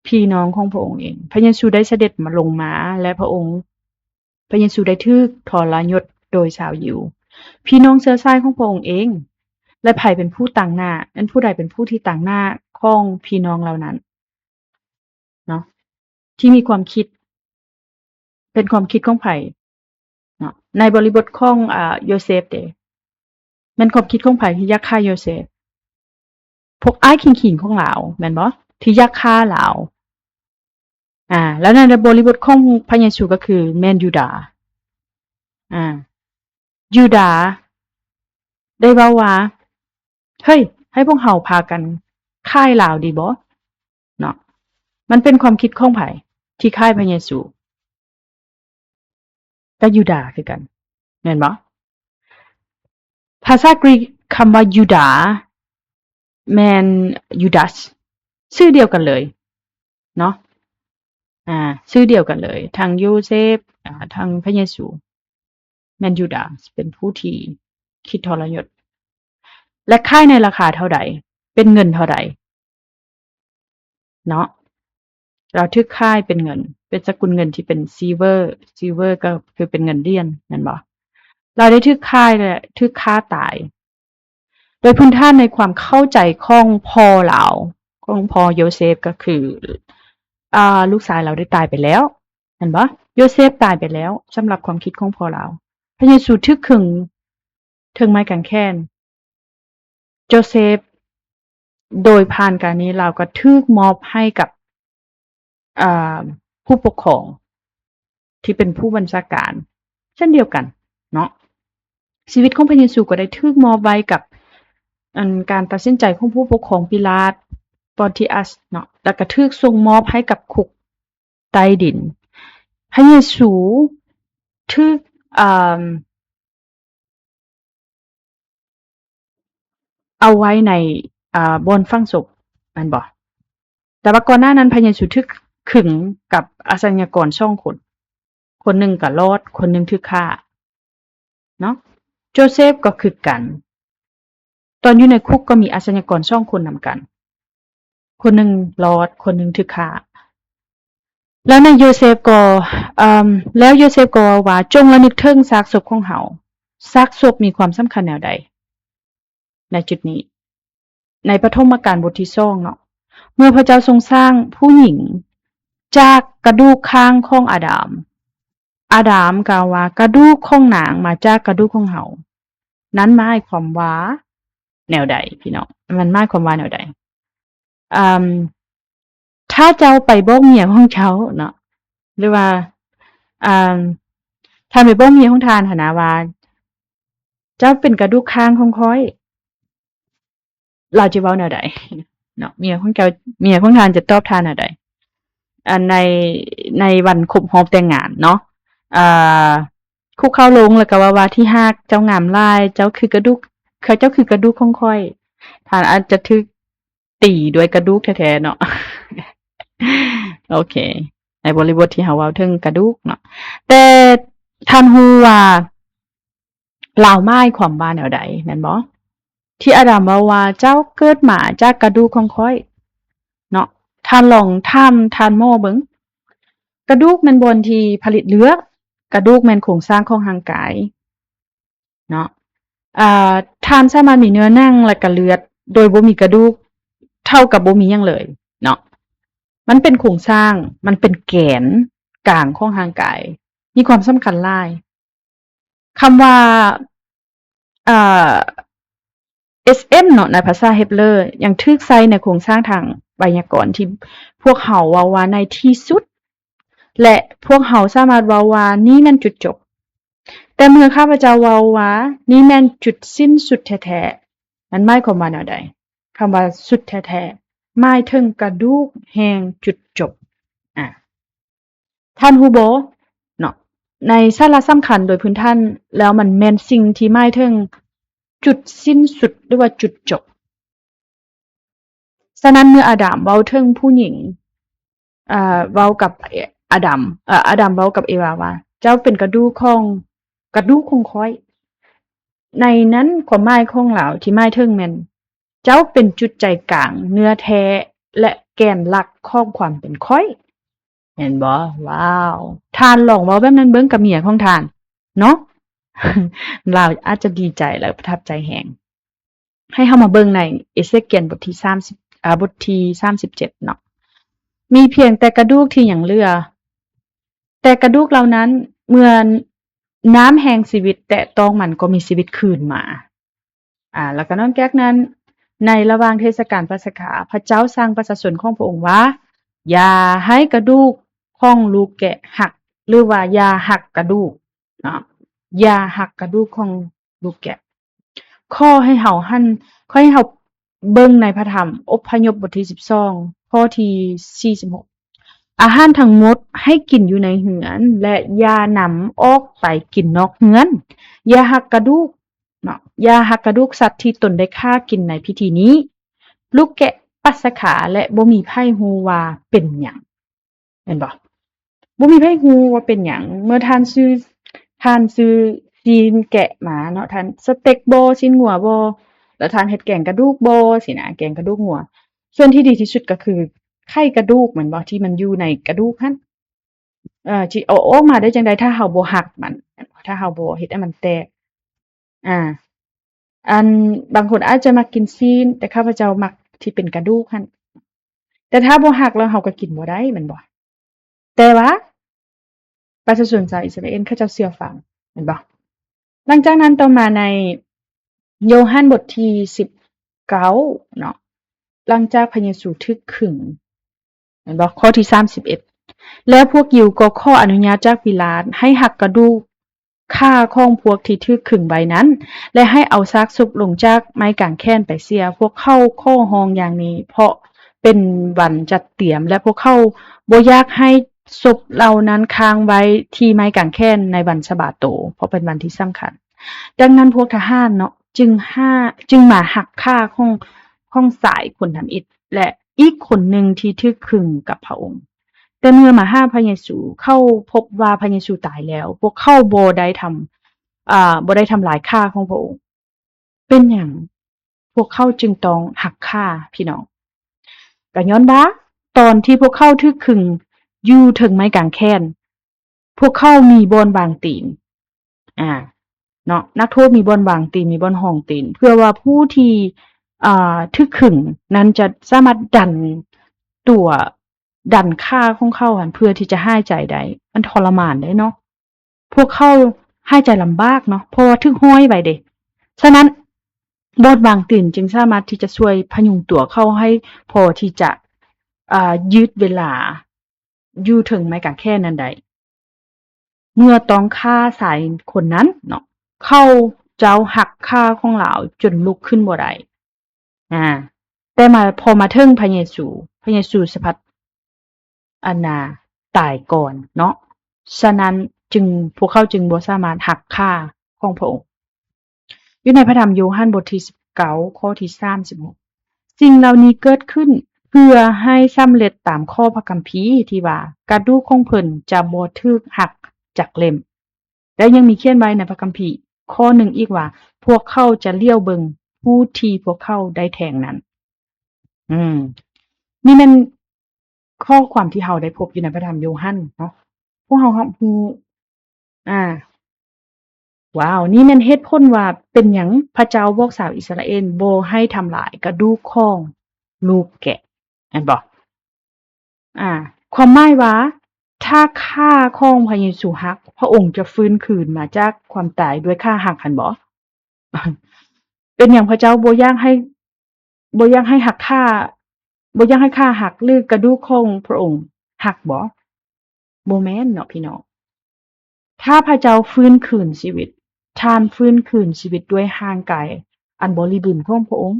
ພີ່ນ້ອງຂອງພະອົງເອງ. ພະເຢຊູໄດ້ສະເດັດມາ ລົງມາ ແລະ ພະອົງ ພະເຢຊູໄດ້ຖືກທໍລະຍົດໂດຍຊາວຢິວ, ພີ່ນ້ອງເຊື້ອສາຍຂອງພະອົງເອງ. ແລະ ໃຜເປັນຜູ້ຕາງໜ້າ? ແມ່ນຜູ້ໃດເປັນຜູ້ທີ່ຕາງໜ້າຂອງພີ່ນ້ອງເຫຼົ່ານັ້ນ? ເນາະ ທີ່ມີຄວາມຄິດ ເປັນຄວາມຄິດຂອງໃຜເນາະ? ໃນບໍລິບົດຂອງ ອາ ໂຢເຊບເດ ແມ່ນຄວາມຄິດຂອງໃຜທີ່ຢາກຂ້າໂຢເຊບ? ພວກອ້າຍຂີງໆຂອງລາວແມ່ນບໍ່? ທີ່ຢາກຂ້າລາວ. ອາ ແລ້ວໃນບໍລິບົດຂອງພະເຢຊູກໍຄືແມ່ນຢູດາ. ອາ ຢູດາໄດ້ເວົ້າວ່າ ເຮີ້ຍ ໃຫ້ພວກເຮົາພາກັນຂາຍລາວດີບໍ່? ເນາະ ມັນເປັນຄວາມຄິດຂອງໃຜທີ່ຂາຍພະເຢຊູ? ກໍຢູດາຄືກັນ ແມ່ນບໍ່? ພາສາກຣີກຄຳວ່າຢູດາ ແມ່ນຢູດາສ ຊື່ດຽວກັນເລີຍເນາະ. ອາ ຊື່ດຽວກັນເລີຍ ທັງໂຢເຊບ ອາ ທັງພະເຢຊູ ແມ່ນຢູດາສເປັນຜູ້ທີ່ຄິດທໍລະຍົດ ແລະ ຂາຍໃນລາຄາເທົ່າໃດ? ເປັນເງິນເທົ່າໃດ? ເນາະ ລາວຖືກຂາຍເປັນເງິນ ເປັນສະກຸນເງິນທີ່ເປັນຊິລເວີ ຊິລເວີກໍຄືເປັນເງິນຫຼຽນ ແມ່ນບໍ່? ລາວໄດ້ຖືກຂາຍ ແລະ ຖືກຂ້າຕາຍ. ໂດຍພື້ນຖານໃນຄວາມເຂົ້າໃຈຂອງພໍ່ລາວ ຂອງພໍ່ໂຢເຊບ ກໍຄື ອາ ລູກຊາຍລາວໄດ້ຕາຍໄປແລ້ວ ແມ່ນບໍ່? ໂຢເຊບຕາຍໄປແລ້ວ ສຳລັບຄວາມຄິດຂອງພໍ່ລາວ. ພະເຢຊູຖືກຂຶງເທິງໄມ້ກາງແຂນ. ໂຈເຊບ ໂດຍຜ່ານການນີ້ລາວກໍຖືກມອບໃຫ້ກັບ ເອີ ຜູ້ປົກຄອງທີ່ເປັນຜູ້ບັນຊາການເຊັ່ນດຽວກັນເນາະ. ຊີວິດຂອງພະເຢຊູກໍໄດ້ຖືກມອບໄວ້ກັບ ອັນ ການຕັດສິນໃຈຂອງຜູ້ປົກຄອງ ປີລາດ ປອນຕິອັສເນາະ ແລ້ວກໍຖືກສົ່ງມອບໃຫ້ກັບຄຸກໃຕ້ດິນ. ພະເຢຊູຖືກ ເອີ ເອົາໄວ້ໃນ ອາ ບ່ອນຝັງສົບ ແມ່ນບໍ່? ແຕ່ວ່າກ່ອນໜ້ານັ້ນ ພະເຢຊູຖືກຂຶງກັບອາຊະຍາກອນສອງຄົນ, ຄົນໜຶ່ງກໍລອດ, ຄົນໜຶ່ງຖືກຂ້າເນາະ. ໂຈເຊບກໍຄືກັນ. ຕອນຢູ່ໃນຄຸກກໍມີອາຊະຍາກອນສອງຄົນນຳກັນ, ຄົນໜຶ່ງລອດ, ຄົນໜຶ່ງຖືກຂ້າ. ແລ້ວນາຍໂຢເຊບກໍ, ເອີ່ມ, ແລ້ວໂຢເຊບກໍເວົ້າວ່າ, ຈົ່ງລະນຶກເຖິງຊາກສົບຂອງເຮົາ. ຊາກສົບມີຄວາມສຳຄັນແນວໃດໃນຈຸດນີ້? ໃນປະຖົມມະການບົດທີສອງເນາະ, ເມື່ອພະເຈົ້າຊົງສ້າງຜູ້ຍິງຈາກກະດູກຂ້າງຂອງອາດາມ, ອາດາມກ່າວວ່າ, ກະດູກຂອງນາງມາຈາກກະດູກຂອງເຮົາ. ນັ້ນໝາຍຄວາມວ່າແນວໃດ, ພີ່ນ້ອງ? ມັນໝາຍຄວາມວ່າແນວໃດ? ອາ ຖ້າເຈົ້າໄປບອກເມຍຂອງເຈົ້າເນາະ ຫຼືວ່າ ອາ ທ່ານໄປບອກເມຍຂອງທ່ານຫັ້ນນະວ່າ ເຈົ້າເປັນກະດູກຂ້າງຂອງຂ້ອຍ, ລາວຈະເວົ້າແນວໃດເນາະ? ເມຍຂອງເຈົ້າ, ເມຍຂອງທ່ານຈະຕອບທ່ານແນວໃດ? ອັນໃນ, ໃນວັນຄົບຮອບແຕ່ງງານເນາະ, ອາ ຄຸກເຂົ່າລົງ ແລ້ວກໍເວົ້າວ່າ, ທີ່ຮັກ, ເຈົ້າງາມຫຼາຍ, ເຈົ້າຄືກະດູກ, ເຈົ້າຄືກະດູກຂອງຂ້ອຍ. ທ່ານອາດຈະຖືກຕີດ້ວຍກະດູກແທ້ໆເນາະ. ໂອເຄ, ໃນບໍລິບົດທີ່ເຮົາເວົ້າເຖິງກະດູກເນາະ, ແຕ່ທ່ານຮູ້ວ່າລາວໝາຍຄວາມວ່າແນວໃດແມ່ນບໍ່? ທີ່ອາດາມເວົ້າວ່າ, ເຈົ້າເກີດມາຈາກກະດູກຂອງຂ້ອຍເນາະ. ທ່ານລອງຖາມທ່ານໝໍເບິ່ງ, ກະດູກແມ່ນບ່ອນທີ່ຜະລິດເລືອດ, ກະດູກແມ່ນໂຄງສ້າງຂອງຮ່າງກາຍເນາະ. ອາ ທ່ານສາມາດມີເນື້ອໜັງ ແລະ ກະເລືອດ ໂດຍບໍ່ມີກະດູກ ເທົ່າກັບບໍ່ມີຫຍັງເລີຍເນາະ. ມັນເປັນໂຄງສ້າງ, ມັນເປັນແກນກາງຂອງຮ່າງກາຍ, ມີຄວາມສຳຄັນຫຼາຍ. ຄຳວ່າ ເອີ່ ເອສເອັມ ເນາະ ໃນພາສາເຮັບເຣີ ຍັງຖືກໃຊ້ໃນໂຄງສ້າງທາງໄວຍາກອນທີ່ພວກເຮົາເວົ້າວ່າໃນທີ່ສຸດ ແລະ ພວກເຮົາສາມາດເວົ້າວ່ານີ້ແມ່ນຈຸດຈົບ. ແຕ່ເມື່ອຂ້າພະເຈົ້າເວົ້າວ່ານີ້ແມ່ນຈຸດສິ້ນສຸດແທ້ໆ, ນັ້ນໝາຍຄວາມວ່າແນວໃດ? ຄຳວ່າສຸດແທ້ໆ ໝາຍເຖິງກະດູກແຫ່ງຈຸດຈົບ. ອາ ທ່ານຮູ້ບໍ່ເນາະ, ໃນສາລະສຳຄັນໂດຍພື້ນຖານແລ້ວ ມັນແມ່ນສິ່ງທີ່ໝາຍເຖິງຈຸດສິ້ນສຸດ ຫຼືວ່າຈຸດຈົບ. ສະນັ້ນ ເມື່ອອາດາມເວົ້າເຖິງຜູ້ຍິງ, ເອີ່ ເວົ້າກັບ ເອ ອາດາມ, ເອີ່ ອາດາມເວົ້າກັບເອວາວ່າ, ເຈົ້າເປັນກະດູກຂອງ, ກະດູກຂອງຂ້ອຍ. ໃນນັ້ນ ຄວາມໝາຍຂອງລາວທີ່ໝາຍເຖິງແມ່ນ ເຈົ້າເປັນຈຸດໃຈກາງ, ເນື້ອແທ້ ແລະ ແກນຫຼັກຂອງຄວາມເປັນຂ້ອຍ. ແມ່ນບໍ່? ວ້າວ! ທ່ານລອງເວົ້າແບບນັ້ນເບິ່ງກັບເມຍຂອງທ່ານເນາະ, ລາວອາດຈະດີໃຈ ແລະ ປະທັບໃຈແຮງ. ໃຫ້ເຮົາມາເບິ່ງໃນເອເຊກຽນບົດທີສາມສິບ, ອາ, ບົດທີສາມສິບເຈັດເນາະ, ມີພຽງແຕ່ກະດູກທີ່ຍັງເຫຼືອ, ແຕ່ກະດູກເຫຼົ່ານັ້ນ ເມື່ອນ້ຳແຫ່ງຊີວິດແຕະຕ້ອງມັນ ກໍມີຊີວິດຄືນມາ. ອາ ແລ້ວກໍນອກຈາກນັ້ນ ໃນລະຫວ່າງເທດສະການປາສະກາ, ພະເຈົ້າສັ່ງປະຊາຊົນຂອງພະອົງວ່າ, ຢ່າໃຫ້ກະດູກຂອງລູກແກະຫັກ, ຫຼືວ່າຢ່າຫັກກະດູກເນາະ, ຢ່າຫັກກະດູກຂອງລູກແກະ. ຂໍໃຫ້ເຮົາຫັນ, ຂໍໃຫ້ເຮົາເບິ່ງໃນພະທຳອົບພະຍົບບົດທີສິບສອງ ຂໍ້ທີສີ່ສິບຫົກ. ອາຫານທັງໝົດໃຫ້ກິນຢູ່ໃນເຮືອນ ແລະ ຢ່ານຳອອກໄປກິນນອກເຮືອນ. ຢ່າຫັກກະດູກເນາະ, ຢ່າຫັກກະດູກສັດທີ່ຕົນໄດ້ຂ້າກິນໃນພິທີນີ້. ລູກແກະປາສະກາ ແລະ ບໍ່ມີໃຜຮູ້ວ່າເປັນຫຍັງ. ແມ່ນບໍ່? ບໍ່ມີໃຜຮູ້ວ່າເປັນຫຍັງ. ເມື່ອທ່ານຊື້, ທ່ານຊື້ຊີ້ນແກະມາເນາະ, ທ່ານສະເຕັກບໍ, ຊີ້ນງົວບໍ, ແລ້ວທ່ານເຮັດແກງກະດູກບໍ, ຊີ້ນະ, ແກງກະດູກງົວ. ສ່ວນທີ່ດີທີ່ສຸດກໍຄືໄຂ່ກະດູກ ແມ່ນບໍ່? ທີ່ມັນຢູ່ໃນກະດູກຫັ້ນ. ເອີ ຊິເອົາອອກມາໄດ້ຈັ່ງໃດ ຖ້າເຮົາບໍ່ຫັກມັນ, ຖ້າເຮົາບໍ່ເຮັດໃຫ້ມັນແຕກ? ອາ ອັນ ບາງຄົນອາດຈະມັກກິນຊີ້ນ, ແຕ່ຂ້າພະເຈົ້າມັກທີ່ເປັນກະດູກຫັ້ນ. ແຕ່ຖ້າບໍ່ຫັກແລ້ວເຮົາກໍກິນບໍ່ໄດ້ ແມ່ນບໍ່? ແຕ່ວ່າປະຊາຊົນຊາວອິດສະຣາເອນເຂົາເຈົ້າເຊື່ອຟັງ ແມ່ນບໍ່? ຫຼັງຈາກນັ້ນຕໍ່ມາໃນໂຢຮັນບົດທີສິບເກົ້າເນາະ, ຫຼັງຈາກພະເຢຊູຖືກຂຶງ ແມ່ນບໍ່? ຂໍ້ທີສາມສິບເອັດ ແລ້ວພວກຢິວກໍຂໍອະນຸຍາດຈາກປີລາດໃຫ້ຫັກກະດູກ ຂາຂອງພວກທີ່ຖືກຂຶງໄວ້ນັ້ນ ແລະ ໃຫ້ເອົາຊາກສົບລົງຈາກໄມ້ກາງແຂນໄປເສຍ. ພວກເຂົາຂໍຮ້ອງຢ່າງນີ້ ເພາະເປັນວັນຈັດຕຽມ ແລະ ພວກເຂົາບໍ່ຢາກໃຫ້ສົບເຫຼົ່ານັ້ນຄ້າງໄວ້ທີ່ໄມ້ກາງແຂນໃນວັນສະບາໂຕ, ເພາະເປັນວັນທີ່ສຳຄັນ. ດັ່ງນັ້ນພວກທະຫານເນາະ ຈຶ່ງຫາ, ຈຶ່ງມາຫັກຂາຂອງ, ຂອງຊາຍຄົນທຳອິດ ແລະ ອີກຄົນໜຶ່ງທີ່ຖືກຂຶງກັບພະອົງ. ແຕ່ເມື່ອມາຫາພະເຢຊູ, ເຂົາພົບວ່າພະເຢຊູຕາຍແລ້ວ. ພວກເຂົາບໍ່ໄດ້ທຳ, ເອີ, ບໍ່ໄດ້ທຳລາຍຂາຂອງພະອົງ. ເປັນຫຍັງ? ເພ ວກເຂົາຈຶ່ງຕ້ອງຫັກຂາພີ່ນ້ອງ. ກໍຍ້ອນວ່າຕອນທີ່ພວກເຂົາຖືກຂຶງຢູ່ເທິງໄມ້ກາງແຂນ, ພວກເຂົາມີບ່ອນວາງຕີນ ອາ ເນາະ, ນັກໂທດມີບ່ອນວາງຕີນ, ມີບ່ອນຮອງຕີນ ເພື່ອວ່າຜູ້ທີ່ ອາ ຖືກຂຶງນັ້ນຈະສາມາດດັນຕົວ ດັນຂາຂອງເຂົາຫັ້ນ ເພື່ອທີ່ຈະຫາຍໃຈໄດ້. ມັນທໍລະມານເດ້ເນາະ, ພວກເຂົາຫາຍໃຈລຳບາກເນາະ ເພາະວ່າຖືກຫ້ອຍໄວ້ເດ້. ສະນັ້ນ ບ່ອນວາງຕີນຈຶ່ງສາມາດທີ່ຈະຊ່ວຍພະຍຸງຕົວເຂົາໃຫ້ພໍທີ່ຈະ ອາ ຍືດເວລາຢູ່ເທິງໄມ້ກາງແຂນນັ້ນໄດ້. ເມື່ອຕ້ອງຂາຊາຍຄົນນັ້ນເນາະ, ເຂົາເຈົ້າຫັກຂາຂອງລາວຈົນລຸກຂຶ້ນບໍ່ໄດ້. ອາ ແຕ່ມາ ພໍມາເຖິງພະເຢຊູ, ພະເຢຊູສະພັດ ອັນນາ ຕາຍກ່ອນເນາະ. ສະນັ້ນຈຶ່ງ ພວກເຂົາຈຶ່ງບໍ່ສາມາດຫັກຂາຂອງພະອົງ. ຢູ່ໃນພະທຳໂຍຮັນບົດທີສິບເກົ້າ ຂໍ້ທີສາມສິບຫົກ ສິ່ງເຫຼົ່ານີ້ເກີດຂຶ້ນເພື່ອໃຫ້ສຳເລັດຕາມຂໍ້ພະຄຳພີທີ່ວ່າ ກະດູກຂອງເພິ່ນຈະບໍ່ຖືກຫັກຈັກເຫຼັ້ມ. ແລະ ຍັງມີຂຽນໄວ້ໃນພະຄຳພີຂໍ້ໜຶ່ງອີກວ່າ ພວກເຂົາຈະຫຼຽວເບິ່ງຜູ້ທີ່ພວກເຂົາໄດ້ແທງນັ້ນ. ອືມ ນີ້ແມ່ນຂໍ້ຄວາມທີ່ເຮົາໄດ້ພົບຢູ່ໃນພະທຳໂຍຮັນເນາະ. ພວກເຮົາຮັບຮູ້ ອາ ວ້າວ ນີ້ແມ່ນເຫດຜົນວ່າເປັນຫຍັງພະເຈົ້າບອກຊາວອິດສະຣາເອນບໍ່ໃຫ້ທຳລາຍກະດູກຂອງລູກແກະ ແມ່ນບໍ່? ອາ ຄວາມໝາຍວ່າ ຖ້າຂາຂອງພະເຢຊູຫັກ, ພະອົງຈະຟື້ນຄືນມາຈາກຄວາມຕາຍດ້ວຍຂາຫັກຫັ້ນບໍ? ເປັນຫຍັງພະເຈົ້າບໍ່ຢາກໃຫ້ ບໍ່ຢາກໃຫ້ຫັກຂາ, ບໍ່ຢາກໃຫ້ຂາຫັກ ຫຼື ກະດູກຂອງພະອົງຫັກບໍ? ບໍ່ແມ່ນເນາະພີ່ນ້ອງ. ຖ້າພະເຈົ້າຟື້ນຄືນຊີວິດ, ທ່ານຟື້ນຄືນຊີວິດດ້ວຍຮ່າງກາຍອັນບໍລິບູນຂອງພະອົງ,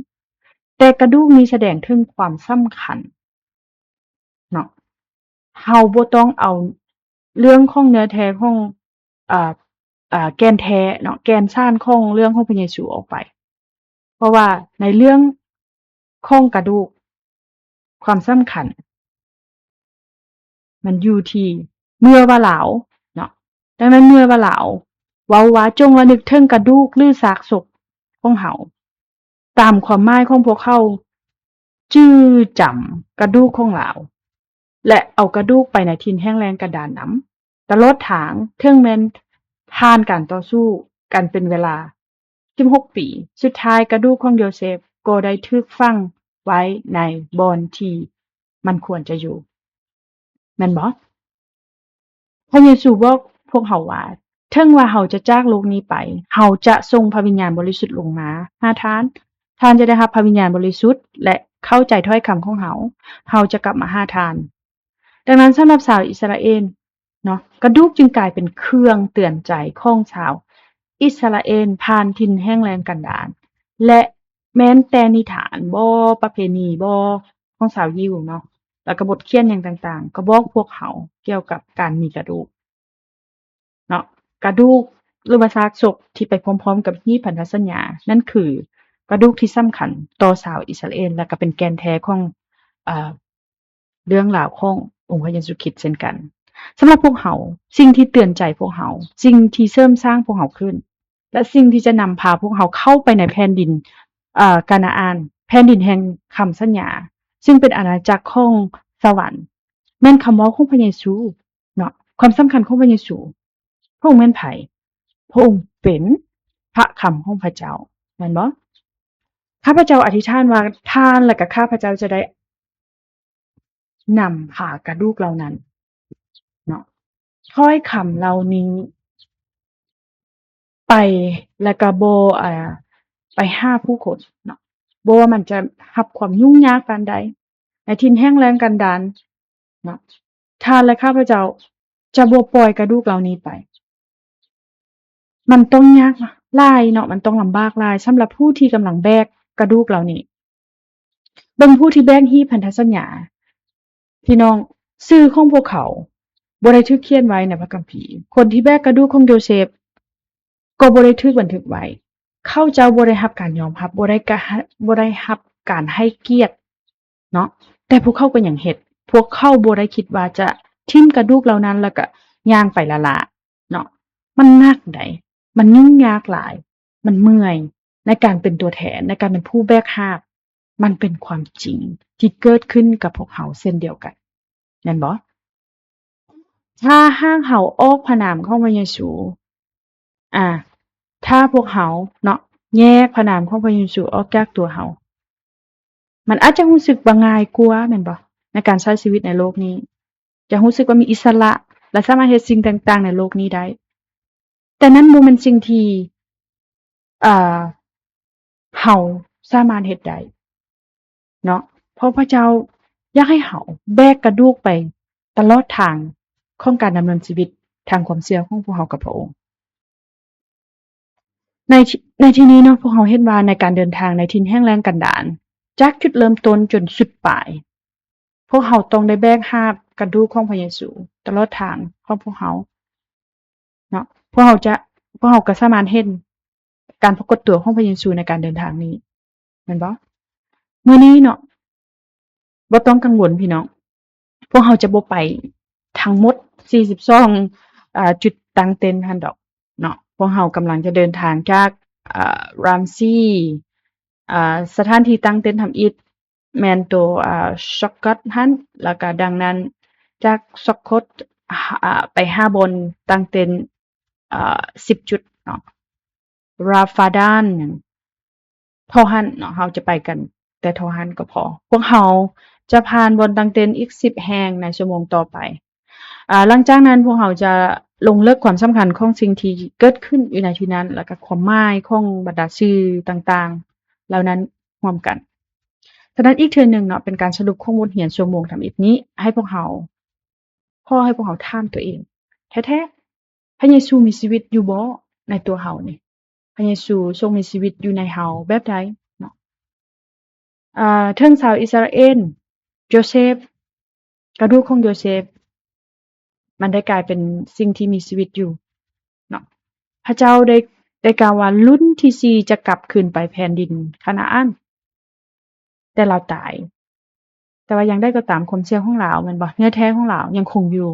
ແຕ່ກະດູກນີ້ສະແດງເຖິງຄວາມສຳຄັນເນາະ. ເຮົາບໍ່ຕ້ອງເອົາເລື່ອງຂອງເນື້ອແທ້ຂອງ ເອີ ເອີ ແກ່ນແທ້ເນາະ, ແກ່ນສານຂອງເລື່ອງຂອງພະເຢຊູອອກໄປ. ເພາະວ່າໃນເລື່ອງຂອງກະດູກ, ຄວາມສຳຄັນມັນຢູ່ທີ່ເມື່ອວ່າລາວເນາະ. ດັ່ງນັ້ນເມື່ອວ່າລາວເວົ້າວ່າ ຈົ່ງລະນຶກເຖິງກະດູກ ຫຼື ຊາກສົບຂອງເຮົາ, ຕາມຄວາມໝາຍຂອງພວກເຂົາຈື່ຈຳກະດູກຂອງລາວ ແລະ ເອົາກະດູກໄປໃນຖິ່ນແຫ້ງແລ້ງກັນດານນຳ ຕະຫຼອດທາງ, ເຖິງແມ່ນຜ່ານການຕໍ່ສູ້ກັນເປັນເວລາສິບຫົກປີ, ສຸດທ້າຍກະດູກຂອງໂຢເຊບກໍໄດ້ຖືກຝັງໄວ້ໃນບ່ອນທີ່ມັນຄວນຈະຢູ່, ແມ່ນບໍ່? ພະເຢຊູບອກພວກເຮົາວ່າ ເຖິງວ່າເຮົາຈະຈາກໂລກນີ້ໄປ, ເຮົາຈະສົ່ງພະວິນຍານບໍລິສຸດລົງມາຫາທ່ານ, ທ່ານຈະໄດ້ຮັບພະວິນຍານບໍລິສຸດ ແລະ ເຂົ້າໃຈຖ້ອຍຄຳຂອງເຮົາ, ເຮົາຈະກັບມາຫາທ່ານ. ດັ່ງນັ້ນ ສຳລັບຊາວອິດສະຣາເອນເນາະ, ກະດູກຈຶ່ງກາຍເປັນເຄື່ອງເຕືອນໃຈຂອງຊາວອິດສະຣາເອນຜ່ານຖິ່ນແຫ້ງແລ້ງກັນດານ ແລະ ແມ່ນແຕ່ນິທານບໍ, ປະເພນີບໍຂອງຊາວຢິວເນາະ, ແລ້ວກໍບົດຂຽນຫຍັງຕ່າງໆ ກໍບອກພວກເຮົາກ່ຽວກັບການມີກະດູກເນາະ, ກະດູກ ຫຼືວ່າຊາກສົບທີ່ໄປພ້ອມໆກັບຮີບພັນທະສັນຍາ, ນັ້ນຄືກະດູກທີ່ສຳຄັນຕໍ່ຊາວອິດສະຣາເອນ ແລ້ວກໍເປັນແກ່ນແທ້ຂອງ ເອີ ເລື່ອງລາວຂອງອົງພະເຢຊູຄຣິດເຊັ່ນກັນ. ສຳລັບພວກເຮົາ, ສິ່ງທີ່ເຕືອນໃຈພວກເຮົາ, ສິ່ງທີ່ເສີມສ້າງພວກເຮົາຂຶ້ນ ແລະ ສິ່ງທີ່ຈະນຳພາພວກເຮົາເຂົ້າໄປໃນແຜ່ນດິນ ເອີ ການາອານ, ແຜ່ນດິນແຫ່ງຄຳສັນຍາ, ຊຶ່ງເປັນອານາຈັກຂອງສະຫວັນ, ແມ່ນຄຳເວົ້າຂອງພະເຢຊູເນາະ. ຄວາມສຳຄັນຂອງພະເຢຊູ, ພະອົງແມ່ນໃຜ? ພະອົງເປັນພະຄຳຂອງພະເຈົ້າ, ແມ່ນບໍ່? ຂ້າພະເຈົ້າອະທິຖານວ່າ ທ່ານ ແລະ ກໍຂ້າພະເຈົ້າຈະໄດ້ ນຳພາກະດູກເຫຼົ່ານັ້ນເນາະ, ຖ້ອຍຄຳເຫຼົ່ານີ້ໄປ ແລ້ວກໍບໍ່ ເອີ ໄປຫາຜູ້ຄົນເນາະ, ບໍ່ວ່າມັນຈະຮັບຄວາມຫຍຸ້ງຍາກປານໃດ ໃນຖິ່ນແຫ້ງແລ້ງກັນດານເນາະ, ທ່ານ ແລະ ຂ້າພະເຈົ້າຈະບໍ່ປ່ອຍກະດູກເຫຼົ່ານີ້ໄປ. ມັນຕ້ອງຍາກຫຼາຍເນາະ, ມັນຕ້ອງລຳບາກຫຼາຍ ສຳລັບຜູ້ທີ່ກຳລັງແບກກະດູກເຫຼົ່ານີ້. ເບິ່ງຜູ້ທີ່ແບກຮີບພັນທະສັນຍາ, ພີ່ນ້ອງ, ຊື່ຂອງພວກເຂົາບໍ່ໄດ້ຖືກຂຽນໄວ້ໃນພະຄຳພີ. ຄົນທີ່ແບກກະດູກຂອງໂຢເຊບກໍບໍ່ໄດ້ຖືກບັນທຶກໄວ້. ເຂົາເຈົ້າບໍ່ໄດ້ຮັບການຍອມຮັບ, ບໍ່ໄດ້ກະ ບໍ່ໄດ້ຮັບການໃຫ້ກຽດເນາະ, ແຕ່ພວກເຂົາກໍຍັງເຮັດ. ພວກເຂົາບໍ່ໄດ້ຄິດວ່າຈະຖິ້ມກະດູກເຫຼົ່ານັ້ນ ແລ້ວກະຍ່າງໄປລ້າໆເນາະ. ມັນໜັກໃດ໋, ມັນຫຍຸ້ງຍາກຫຼາຍ, ມັນເມື່ອຍ. ໃນການເປັນຕົວແທນ, ໃນການເປັນຜູ້ແບກຫາບ, ມັນເປັນຄວາມຈິງທີ່ເກີດຂຶ້ນກັບພວກເຮົາເຊັ່ນດຽວກັນ, ແມ່ນບໍ່? ຖ້າຫາກເຮົາອອກພະນາມຂອງພະເຢຊູ, ອາ, ຖ້າພວກເຮົາເນາະ ແຍກພະນາມຂອງພະເຢຊູອອກຈາກຕົວເຮົາ, ມັນອາດຈະຮູ້ສຶກວ່າງ່າຍກວ່າ, ແມ່ນບໍ່? ໃນການໃຊ້ຊີວິດໃນໂລກນີ້, ຈະຮູ້ສຶກວ່າມີອິດສະຫຼະ ແລະ ສາມາດເຮັດສິ່ງຕ່າງໆໃນໂລກນີ້ໄດ້. ແຕ່ນັ້ນບໍ່ແມ່ນສິ່ງທີ່ ເອີ ເຮົາສາມາດເຮັດໄດ້ເນາະ, ເພາະພະເຈົ້າຢາກໃຫ້ເຮົາແບກກະດູກໄປຕະຫຼອດທາງຂອງການດຳເນີນຊີວິດທາງຄວາມເຊື່ອຂອງພວກເຮົາກັບພະອົງ. ໃນທີ່ ໃນທີ່ນີ້ເນາະ, ພວກເຮົາເຫັນວ່າໃນການເດີນທາງໃນຖິ່ນແຫ້ງແລ້ງກັນດານ, ຈາກຈຸດເລີ່ມຕົ້ນຈົນສຸດປາຍ, ພວກເຮົາຕ້ອງໄດ້ແບກຫາບກະດູກຂອງພະເຢຊູຕະຫຼອດທາງຂອງພວກເຮົາເນາະ. ພວກເຮົາຈະ ພວກເຮົາກໍສາມາດເຫັນການປາກົດຕົວຂອງພະເຢຊູໃນການເດີນທາງນີ້, ແມ່ນບໍ່? ມື້ນີ້ເນາະ, ບໍ່ຕ້ອງກັງວົນພີ່ນ້ອງ, ພວກເຮົາຈະບໍ່ໄປທັງໝົດສີ່ສິບສອງ ອາ ຈຸດຕັ້ງເຕັນຫັ້ນດອກເນາະ. ພວກເຮົາກຳລັງຈະເດີນທາງຈາກ ອາ ຣາມຊີ, ອາ ສະຖານທີ່ຕັ້ງເຕັນທຳອິດແມ່ນໂຕ ອາ ຊັອກຄອດຫັ້ນ, ແລ້ວກະດັ່ງນັ້ນຈາກຊັອກຄອດ ອາ ໄປຫາບ່ອນຕັ້ງເຕັນ ອາ ສິບຈຸດເນາະ, ຣາຟາດານ ເທົ່າຫັ້ນເນາະ, ເຮົາຈະໄປກັນແຕ່ເທົ່າຫັ້ນກໍພໍ. ພວກເຮົາຈະຜ່ານບ່ອນຕັ້ງເຕັນອີກສິບແຫ່ງໃນຊົ່ວໂມງຕໍ່ໄປ. ອາ ຫຼັງຈາກນັ້ນພວກເຮົາຈະລົງເລິກຄວາມສຳຄັນຂອງສິ່ງທີ່ເກີດຂຶ້ນຢູ່ໃນທີ່ນັ້ນ ແລ້ວກໍຄວາມໝາຍຂອງບັນດາສື່ຕ່າງໆເຫຼົ່ານັ້ນຮ່ວມກັນ. ສະນັ້ນອີກເທື່ອໜຶ່ງເນາະ, ເປັນການສະຫຼຸບຂອງບົດຮຽນຊົ່ວໂມງທຳອິດນີ້ໃຫ້ພວກເຮົາ, ຂໍໃຫ້ພວກເຮົາຖາມຕົວເອງແທ້ໆ, ພະເຢຊູມີຊີວິດຢູ່ບໍ່ໃນຕົວເຮົານີ້? ພະເຢຊູຊົງມີຊີວິດຢູ່ໃນເຮົາແບບໃດເນາະ? ເອີ ເຖິງຊາວອິດສະຣາເອນ, ໂຢເຊບ, ກະດູກຂອງໂຢເຊບ ມັນໄດ້ກາຍເປັນສິ່ງທີ່ມີຊີວິດຢູ່ເນາະ. ພະເຈົ້າໄດ້ ໄດ້ກ່າວວ່າລຸ້ນທີສີ່ຈະກັບຄືນໄປແຜ່ນດິນຄານາອານ. ແຕ່ລາວຕາຍ, ແຕ່ວ່າຢ່າງໃດກໍຕາມ ຄວາມເຊື່ອຂອງລາວ ແມ່ນບໍ່? ເນື້ອແທ້ຂອງລາວຍັງຄົງຢູ່,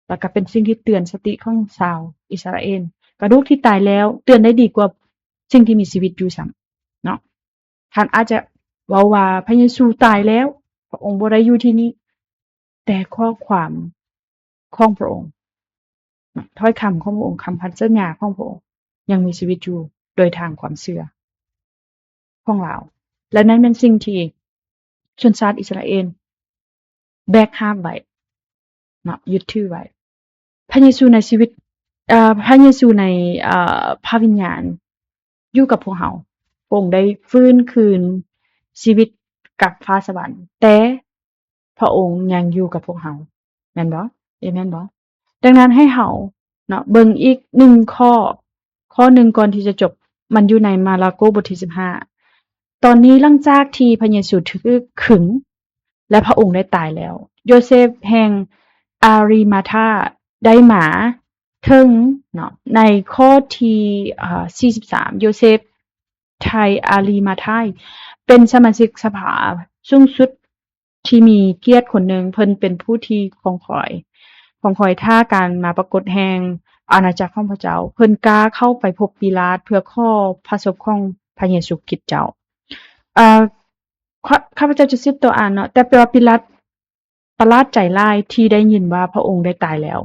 ແລ້ວກໍເປັນສິ່ງທີ່ເຕືອນສະຕິຂອງຊາວອິດສະຣາເອນ. ກະດູກທີ່ຕາຍແລ້ວເຕືອນໄດ້ດີກວ່າສິ່ງທີ່ມີຊີວິດຢູ່ຊ້ຳເນາະ. ທ່ານອາດຈະເວົ້າວ່າພະເຢຊູຕາຍແລ້ວ, ພະອົງບໍ່ໄດ້ຢູ່ທີ່ນີ້, ແຕ່ຂໍ້ຄວາມຂອງພະອົງ, ຖ້ອຍຄຳຂອງພະອົງ, ຄຳພັນສັນຍາຂອງພະອົງຍັງມີຊີວິດຢູ່ໂດຍທາງຄວາມເຊື່ອຂອງລາວ. ແລະ ນັ້ນແມ່ນສິ່ງທີ່ຊົນຊາດອິດສະຣາເອນແບກຫາບໄວ້ເນາະ, ຍຶດຖືໄວ້. ພະເຢຊູໃນຊີວິດ, ເອີ ພະເຢຊູໃນ, ເອີ ພະວິນຍານຢູ່ກັບພວກເຮົາ. ພະອົງໄດ້ຟື້ນຄືນຊີວິດກັບຟ້າສະຫວັນ, ແຕ່ ພະອົງຍັງຢູ່ກັບພວກເຮົາ, ແມ່ນບໍ່? ເອແມ່ນບໍ່? ດັ່ງນັ້ນໃຫ້ເຮົາເນາະ ເບິ່ງອີກໜຶ່ງຂໍ້, ຂໍ້ໜຶ່ງກ່ອນທີ່ຈະຈົບ, ມັນຢູ່ໃນມາລາໂກບົດທີສິບຫ້າ. ຕອນນີ້ຫຼັງຈາກທີ່ພະເຢຊູຖືກຂຶງ ແລະ ພະອົງໄດ້ຕາຍແລ້ວ, ໂຢເຊບແຫ່ງອາຣິມາທາໄດ້ມາເຖິງເນາະ, ໃນຂໍ້ທີ ເອີ ສີ່ສິບສາມ ໂຢເຊບ ໄທອາຣີມາໄທ ເປັນສະມາຊິກສະພາສູງສຸດທີ່ມີກຽດຄົນໜຶ່ງ. ເພິ່ນເປັນຜູ້ທີ່ຄອງຄອຍ, ຄອງຄອຍຖ້າການມາປາກົດແຫ່ງອານາຈັກຂອງພະເຈົ້າ. ເພິ່ນກ້າເຂົ້າໄປພົບປີລາດເພື່ອຂໍພະສົບຂອງພະເຢຊູຄຣິດເຈົ້າ. ເອີ ຂ້າ ຂ້າພະເຈົ້າຈະສືບຕໍ່ອ່ານເນາະ, ແຕ່ແປວ່າປີລາດ ປະຫຼາດໃຈຫຼາຍທີ່ໄດ້ຍິນວ່າພະອົງໄດ້ຕາຍແລ້ວ.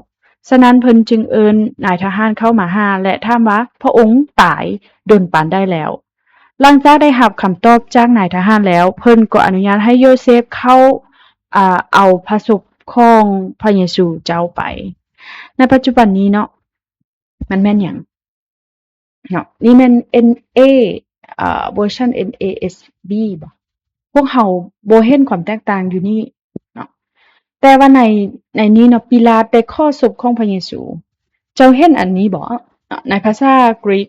ສະນັ້ນເພິ່ນຈຶ່ງເອີ້ນນາຍທະຫານເຂົ້າມາຫາ ແລະ ຖາມວ່າ ພະອົງຕາຍດົນປານໃດແລ້ວ? ຫຼັງຈາກໄດ້ຮັບຄຳຕອບຈາກນາຍທະຫານແລ້ວ, ເພິ່ນກໍອະນຸຍາດໃຫ້ໂຢເຊບເຂົ້າ ອາ ເອົາພະສົບຂອງພະເຢຊູເຈົ້າໄປ. ໃນປັດຈຸບັນນີ້ເນາະ, ມັນແມ່ນຫຍັງ? ເນາະ, ນີ້ແມ່ນ ເອັນ ເອ ເອີ ເວີຊັນ ເອັນ ເອ ເອສ ບີ ບໍ? ພວກເຮົາບໍ່ເຫັນຄວາມແຕກຕ່າງຢູ່ນີ້ເນາະ. ແຕ່ວ່າໃນ ໃນນີ້ເນາະ, ປີລາດໄດ້ຂໍສົບຂອງພະເຢຊູ. ເຈົ້າເຫັນອັນນີ້ບໍ? ເນາະ, ໃນພາສາກຣີກ,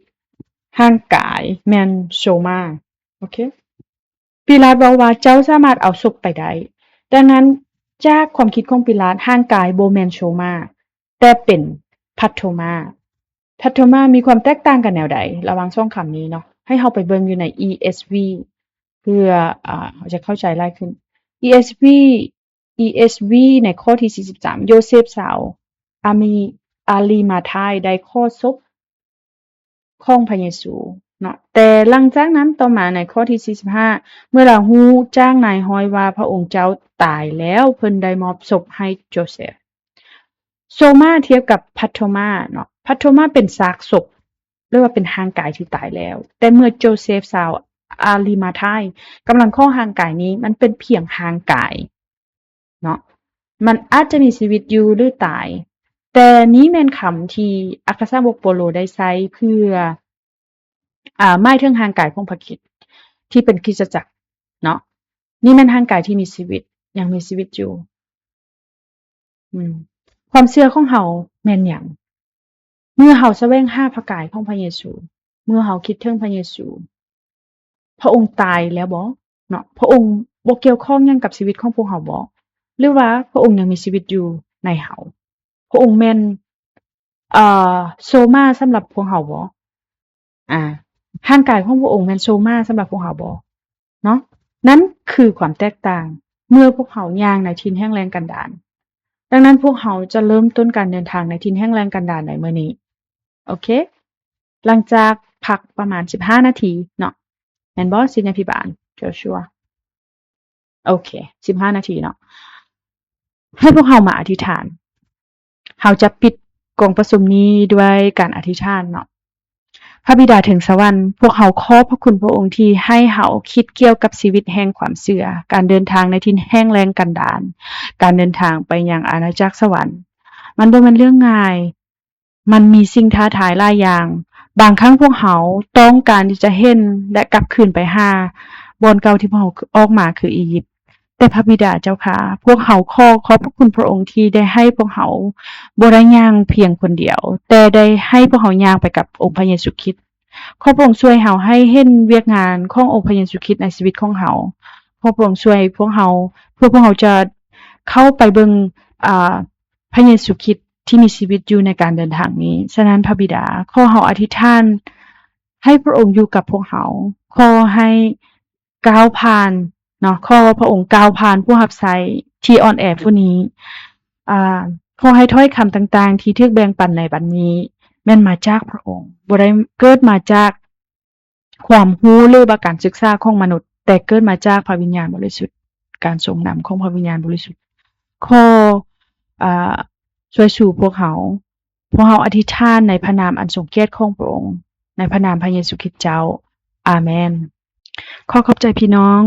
ຮ່າງກາຍແມ່ນໂຊມາ. ໂອເຄ. ປີລາດເວົ້າວ່າ ເຈົ້າສາມາດເອົາສົບໄປໄດ້. ດັ່ງນັ້ນ, ຈາກຄວາມຄິດຂອງປີລາດ, ຮ່າງກາຍບໍ່ແມ່ນໂຊມາ, ແຕ່ເປັນພັດໂທມາ. ພັດໂທມາມີຄວາມແຕກຕ່າງກັນແນວໃດລະຫວ່າງສອງຄຳນີ້ເນາະ? ໃຫ້ເຮົາໄປເບິ່ງຢູ່ໃນ ອີ ເອສ ວີ ເພື່ອ ອາ ເຮົາຈະເຂົ້າໃຈຫຼາຍຂຶ້ນ. ອີ ເອອສ ວີ ອີ ເອສ ວີ ໃນຂໍ້ທີສີ່ສິບສາມ, ໂຢເຊບຊາວອາມີ ອາລິມາທາຍ ໄດ້ຂໍສົບ ຂອງພະເຢຊູ ເນາະ. ແຕ່ຫຼັງຈາກນັ້ນຕໍ່ມາໃນຂໍ້ທີສີ່ສິບຫ້າ ເມື່ອລາວຮູ້ຈາກນາຍຮ້ອຍວ່າພະອົງເຈົ້າຕາຍແລ້ວ ເພິ່ນໄດ້ມອບສົບໃຫ້ໂຈເຊຟ. ໂຊມາທຽບກັບພັດໂທມາເນາະ. ພັດໂທມາເປັນຊາກສົບ ຫຼືວ່າເປັນຮ່າງກາຍທີ່ຕາຍແລ້ວ, ແຕ່ເມື່ອໂຈເຊຟຊາວອາລິມາທາຍກຳລັງຂໍຮ່າງກາຍນີ້ ມັນເປັນພຽງຮ່າງກາຍເນາະ, ມັນອາດຈະມີຊີວິດຢູ່ ຫຼື ຕາຍ. ແຕ່ນີ້ແມ່ນຄຳທີ່ອັກຄະສາວົກໂປໂລໄດ້ໃຊ້ເພື່ອ ອາ ໝາຍເຖິງຮ່າງກາຍຂອງພະຄຣິດທີ່ເປັນຄຣິສຕະຈັກເນາະ. ນີ້ແມ່ນຮ່າງກາຍທີ່ມີຊີວິດ, ຍັງມີຊີວິດຢູ່. ອືມ ຄວາມເຊື່ອຂອງເຮົາແມ່ນຫຍັງ? ເມື່ອເຮົາສະແຫວງຫາພະກາຍຂອງພະເຢຊູ, ເມື່ອເຮົາຄິດເຖິງພະເຢຊູ, ພະອົງຕາຍແລ້ວບໍເນາະ? ພະອົງບໍ່ກ່ຽວຂ້ອງຫຍັງກັບຊີວິດຂອງພວກເຮົາບໍ? ຫຼືວ່າພະອົງຍັງມີຊີວິດຢູ່ໃນເຮົາ? ພະອົງແມ່ນ ເອີ ໂຊມາສຳລັບພວກເຮົາບໍ? ອາ ຮ່າງກາຍຂອງພະອົງແມ່ນໂຊມາສຳລັບພວກເຮົາບໍ? ເນາະ, ນັ້ນຄືຄວາມແຕກຕ່າງເມື່ອພວກເຮົາຍ່າງໃນຖິ່ນແຫ້ງແລ້ງກັນດານ. ດັ່ງນັ້ນພວກເຮົາຈະເລີ່ມຕົ້ນການເດີນທາງໃນຖິ່ນແຫ້ງແລ້ງກັນດານໃນມື້ນີ້. ໂອເຄ, ຫຼັງຈາກພັກປະມານສິບຫ້ານາທີເນາະ, ແມ່ນບໍ່ ສິດຍາພິບານໂຈຊົວ? ໂອເຄ, ສິບຫ້ານາທີເນາະ, ໃຫ້ພວກເຮົາມາອະທິຖານ. ເຮົາຈະປິດກອງປະຊຸມນີ້ດ້ວຍການອະທິຖານເນາະ. ພະບິດາເທິງສະຫວັນ, ພວກເຮົາຂອບພະຄຸນພະອົງທີ່ໃຫ້ເຮົາຄິດກ່ຽວກັບຊີວິດແຫ່ງຄວາມເຊື່ອ, ການເດີນທາງໃນຖິ່ນແຫ້ງແລ້ງກັນດານ, ການເດີນທາງໄປຍັງອານາຈັກສະຫວັນ. ມັນບໍ່ແມ່ນເລື່ອງງ່າຍ, ມັນມີສິ່ງທ້າທາຍຫຼາຍຢ່າງ. ບາງຄັ້ງພວກເຮົາຕ້ອງການທີ່ຈະເຫັນ ແລະ ກັບຄືນໄປຫາບ່ອນເກົ່າທີ່ພວກເຮົາອອກມາ ຄືອີຢິບ. ແຕ່ພະບິດາເຈົ້າຂ້າ, ພວກເຮົາຂໍຂອບພະຄຸນພະອົງທີ່ໄດ້ໃຫ້ພວກເຮົາບໍ່ໄດ້ຍ່າງພຽງຄົນດຽວ, ແຕ່ໄດ້ໃຫ້ພວກເຮົາຍ່າງໄປກັບອົງພະເຢຊູຄຣິດ. ຂໍພະອົງຊ່ວຍເຮົາໃຫ້ເຫັນວຽກງານຂອງອົງພະເຢຊູຄຣິດໃນຊີວິດຂອງເຮົາ. ຂໍພະອົງຊ່ວຍພວກເຮົາ ເພື່ອພວກເຮົາຈະເຂົ້າໄປເບິ່ງ ອາ ພະເຢຊູຄຣິດທີ່ມີຊີວິດຢູ່ໃນການເດີນທາງນີ້. ສະນັ້ນພະບິດາ, ຂໍເຮົາອະທິຖານໃຫ້ພະອົງຢູ່ກັບພວກເຮົາ. ຂໍໃຫ້ ກ້າວຜ່ານເນາະ, ຂໍພະອົງກ້າວຜ່ານຜູ້ຮັບໃຊ້ທີ່ອ່ອນແອຜູ້ນີ້. ອາ ຂໍໃຫ້ຖ້ອຍຄຳຕ່າງໆທີ່ຖືກແບ່ງປັນໃນບັດນີ້ ແມ່ນມາຈາກພະອົງ, ບໍ່ໄດ້ເກີດມາຈາກຄວາມຮູ້ ຫຼືວ່າການສຶກສາຂອງມະນຸດ, ແຕ່ເກີດມາຈາກພະວິນຍານບໍລິສຸດ, ການຊົງນຳຂອງພະວິນຍານບໍລິສຸດ. ຂໍ ອາ ຊ່ວຍຊູພວກເຮົາ. ພວກເຮົາອະທິຖານໃນພະນາມອັນຊົງກຽດຂອງພະອົງ, ໃນພະນາມພະເຢຊູຄຣິດເຈົ້າ. ອາເມນ. ຂໍຂອບໃຈພີ່ນ້ອງ